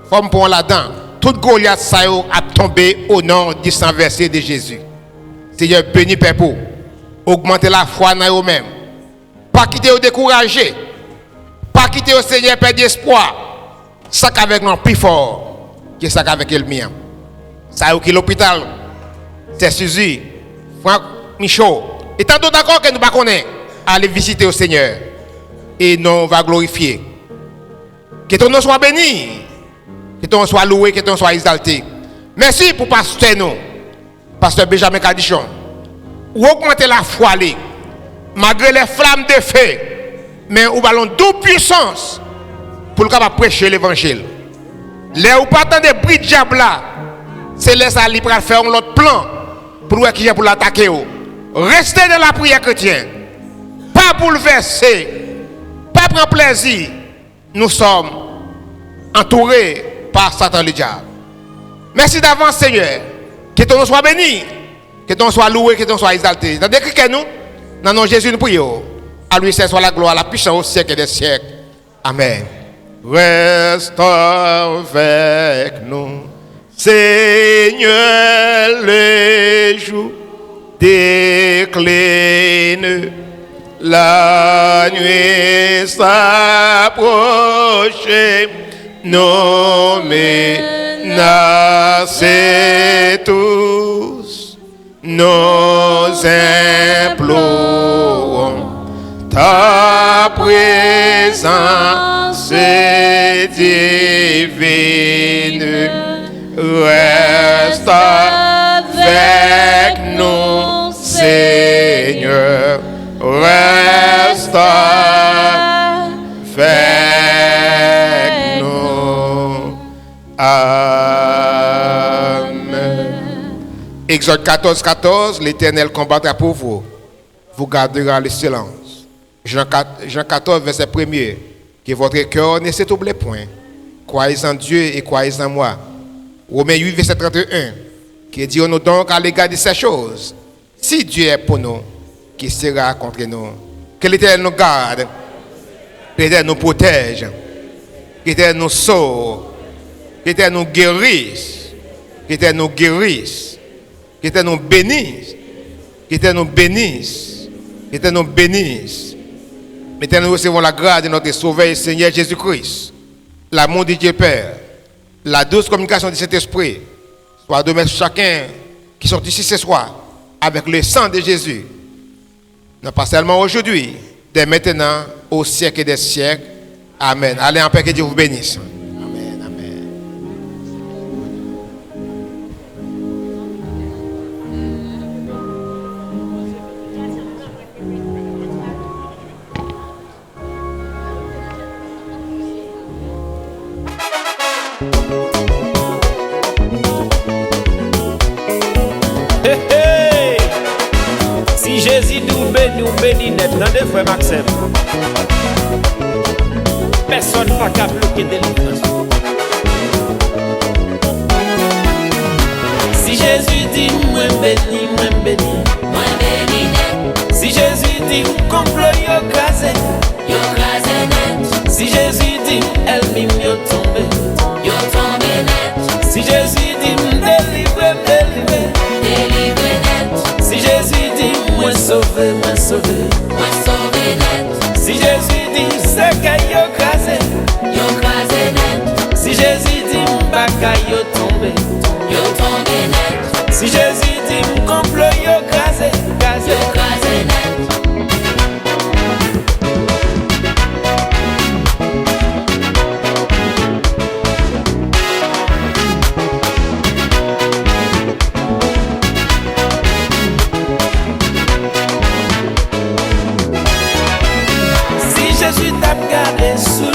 fò m pran w ladan. Tout Golyat sa yo ap tonbe o non di san vèse de Jezi. Senyè, beni pèp ou. Ogmante lafwa nan yo menm. Pa kite yo dekouraje. Pa kite yo, Senyè, pèdi espwa. Sa k avèk nou an pi fò ke sa k avèk ènmi an. Sa yo ki lopital, Sè Sizi, Frank Micho, e tann dòt ankò ke nou pa konnen, ale vizite yo, Senyè, e non w va glorifye. Ke ton non swa beni, ke ton non swa louwe, ke ton non swa egzalte. Mèsi pou pastè nou, pastè Benjamin Cadichon. Ou ogmante lafwa li, malgre les flammes de feu, men ou ba l yon doub pwisans pou l kapab preche levanjil. Lè ou pa tande bri dyab la, se lè sa a li pral fè yon lòt plan pou l wè kijan pou l atake w. Reste nan lapriyè, kretyen. Pa boulvèse, pa pran plèzi. Nous sommes entourés par Satan le diable. Mèsi davans, Senyè. Ke ton non swa beni, ke ton non swa louwe, ke ton non swa egzalte. Nan dekri kè nou, nan non Jezi nou priye w. A lui seul soit la gloire, la puissance au siècle des siècles. Amen. Reste avec nous, Seigneur, le jour décline, la nuit s'approche, nos menaces tous. Nous implorons ta présence divine. Reste avec nous, Seigneur. Reste avec nous. Amen. Exode quatorze, quatorze, L'Éternel combattra pour vous. Vous garderez le silence. Jean quatre, Jean quatorze, verset premier. Que votre cœur ne se trouble point. Croyez en Dieu et croyez en moi. Romains huit, verset trente et un. Que dirons-nous donc à l'égard de ces choses? Si Dieu est pour nous, qui sera contre nous? Ke Letènèl nou gad. Ke Letènèl nou pwotèj. Ke Letènèl nou sove. Ke Letènèl nou geris. Ke Letènèl nou geris. Ke Letènèl nou benis. Ke Letènèl nou benis. Ke Letènèl nou benis. Maintenant, nous recevons la grâce de notre Sauveur et Seigneur Jésus-Christ, l'amour de Dieu Père, la douce communication du Saint-Esprit soit demeurée sur chacun qui sont ici ce soir avec le sang de Jésus. Non pas seulement aujourd'hui, dès maintenant, au siècle des siècles. Amen. Allez en paix, que Dieu vous bénisse. Amen, amen. Hey, hey! Si Jezi di w beni, w beni nèt. Tande, frè m ak sè m. Pèsòn pa ka bloke delivrans ou. Si Jezi di mwen beni, mwen beni. Mwen beni nèt. Si Jezi di konplo yo kraze, yo kraze nèt. Si Jezi di ènmi m yo tonbe, Jezi t ap gade sou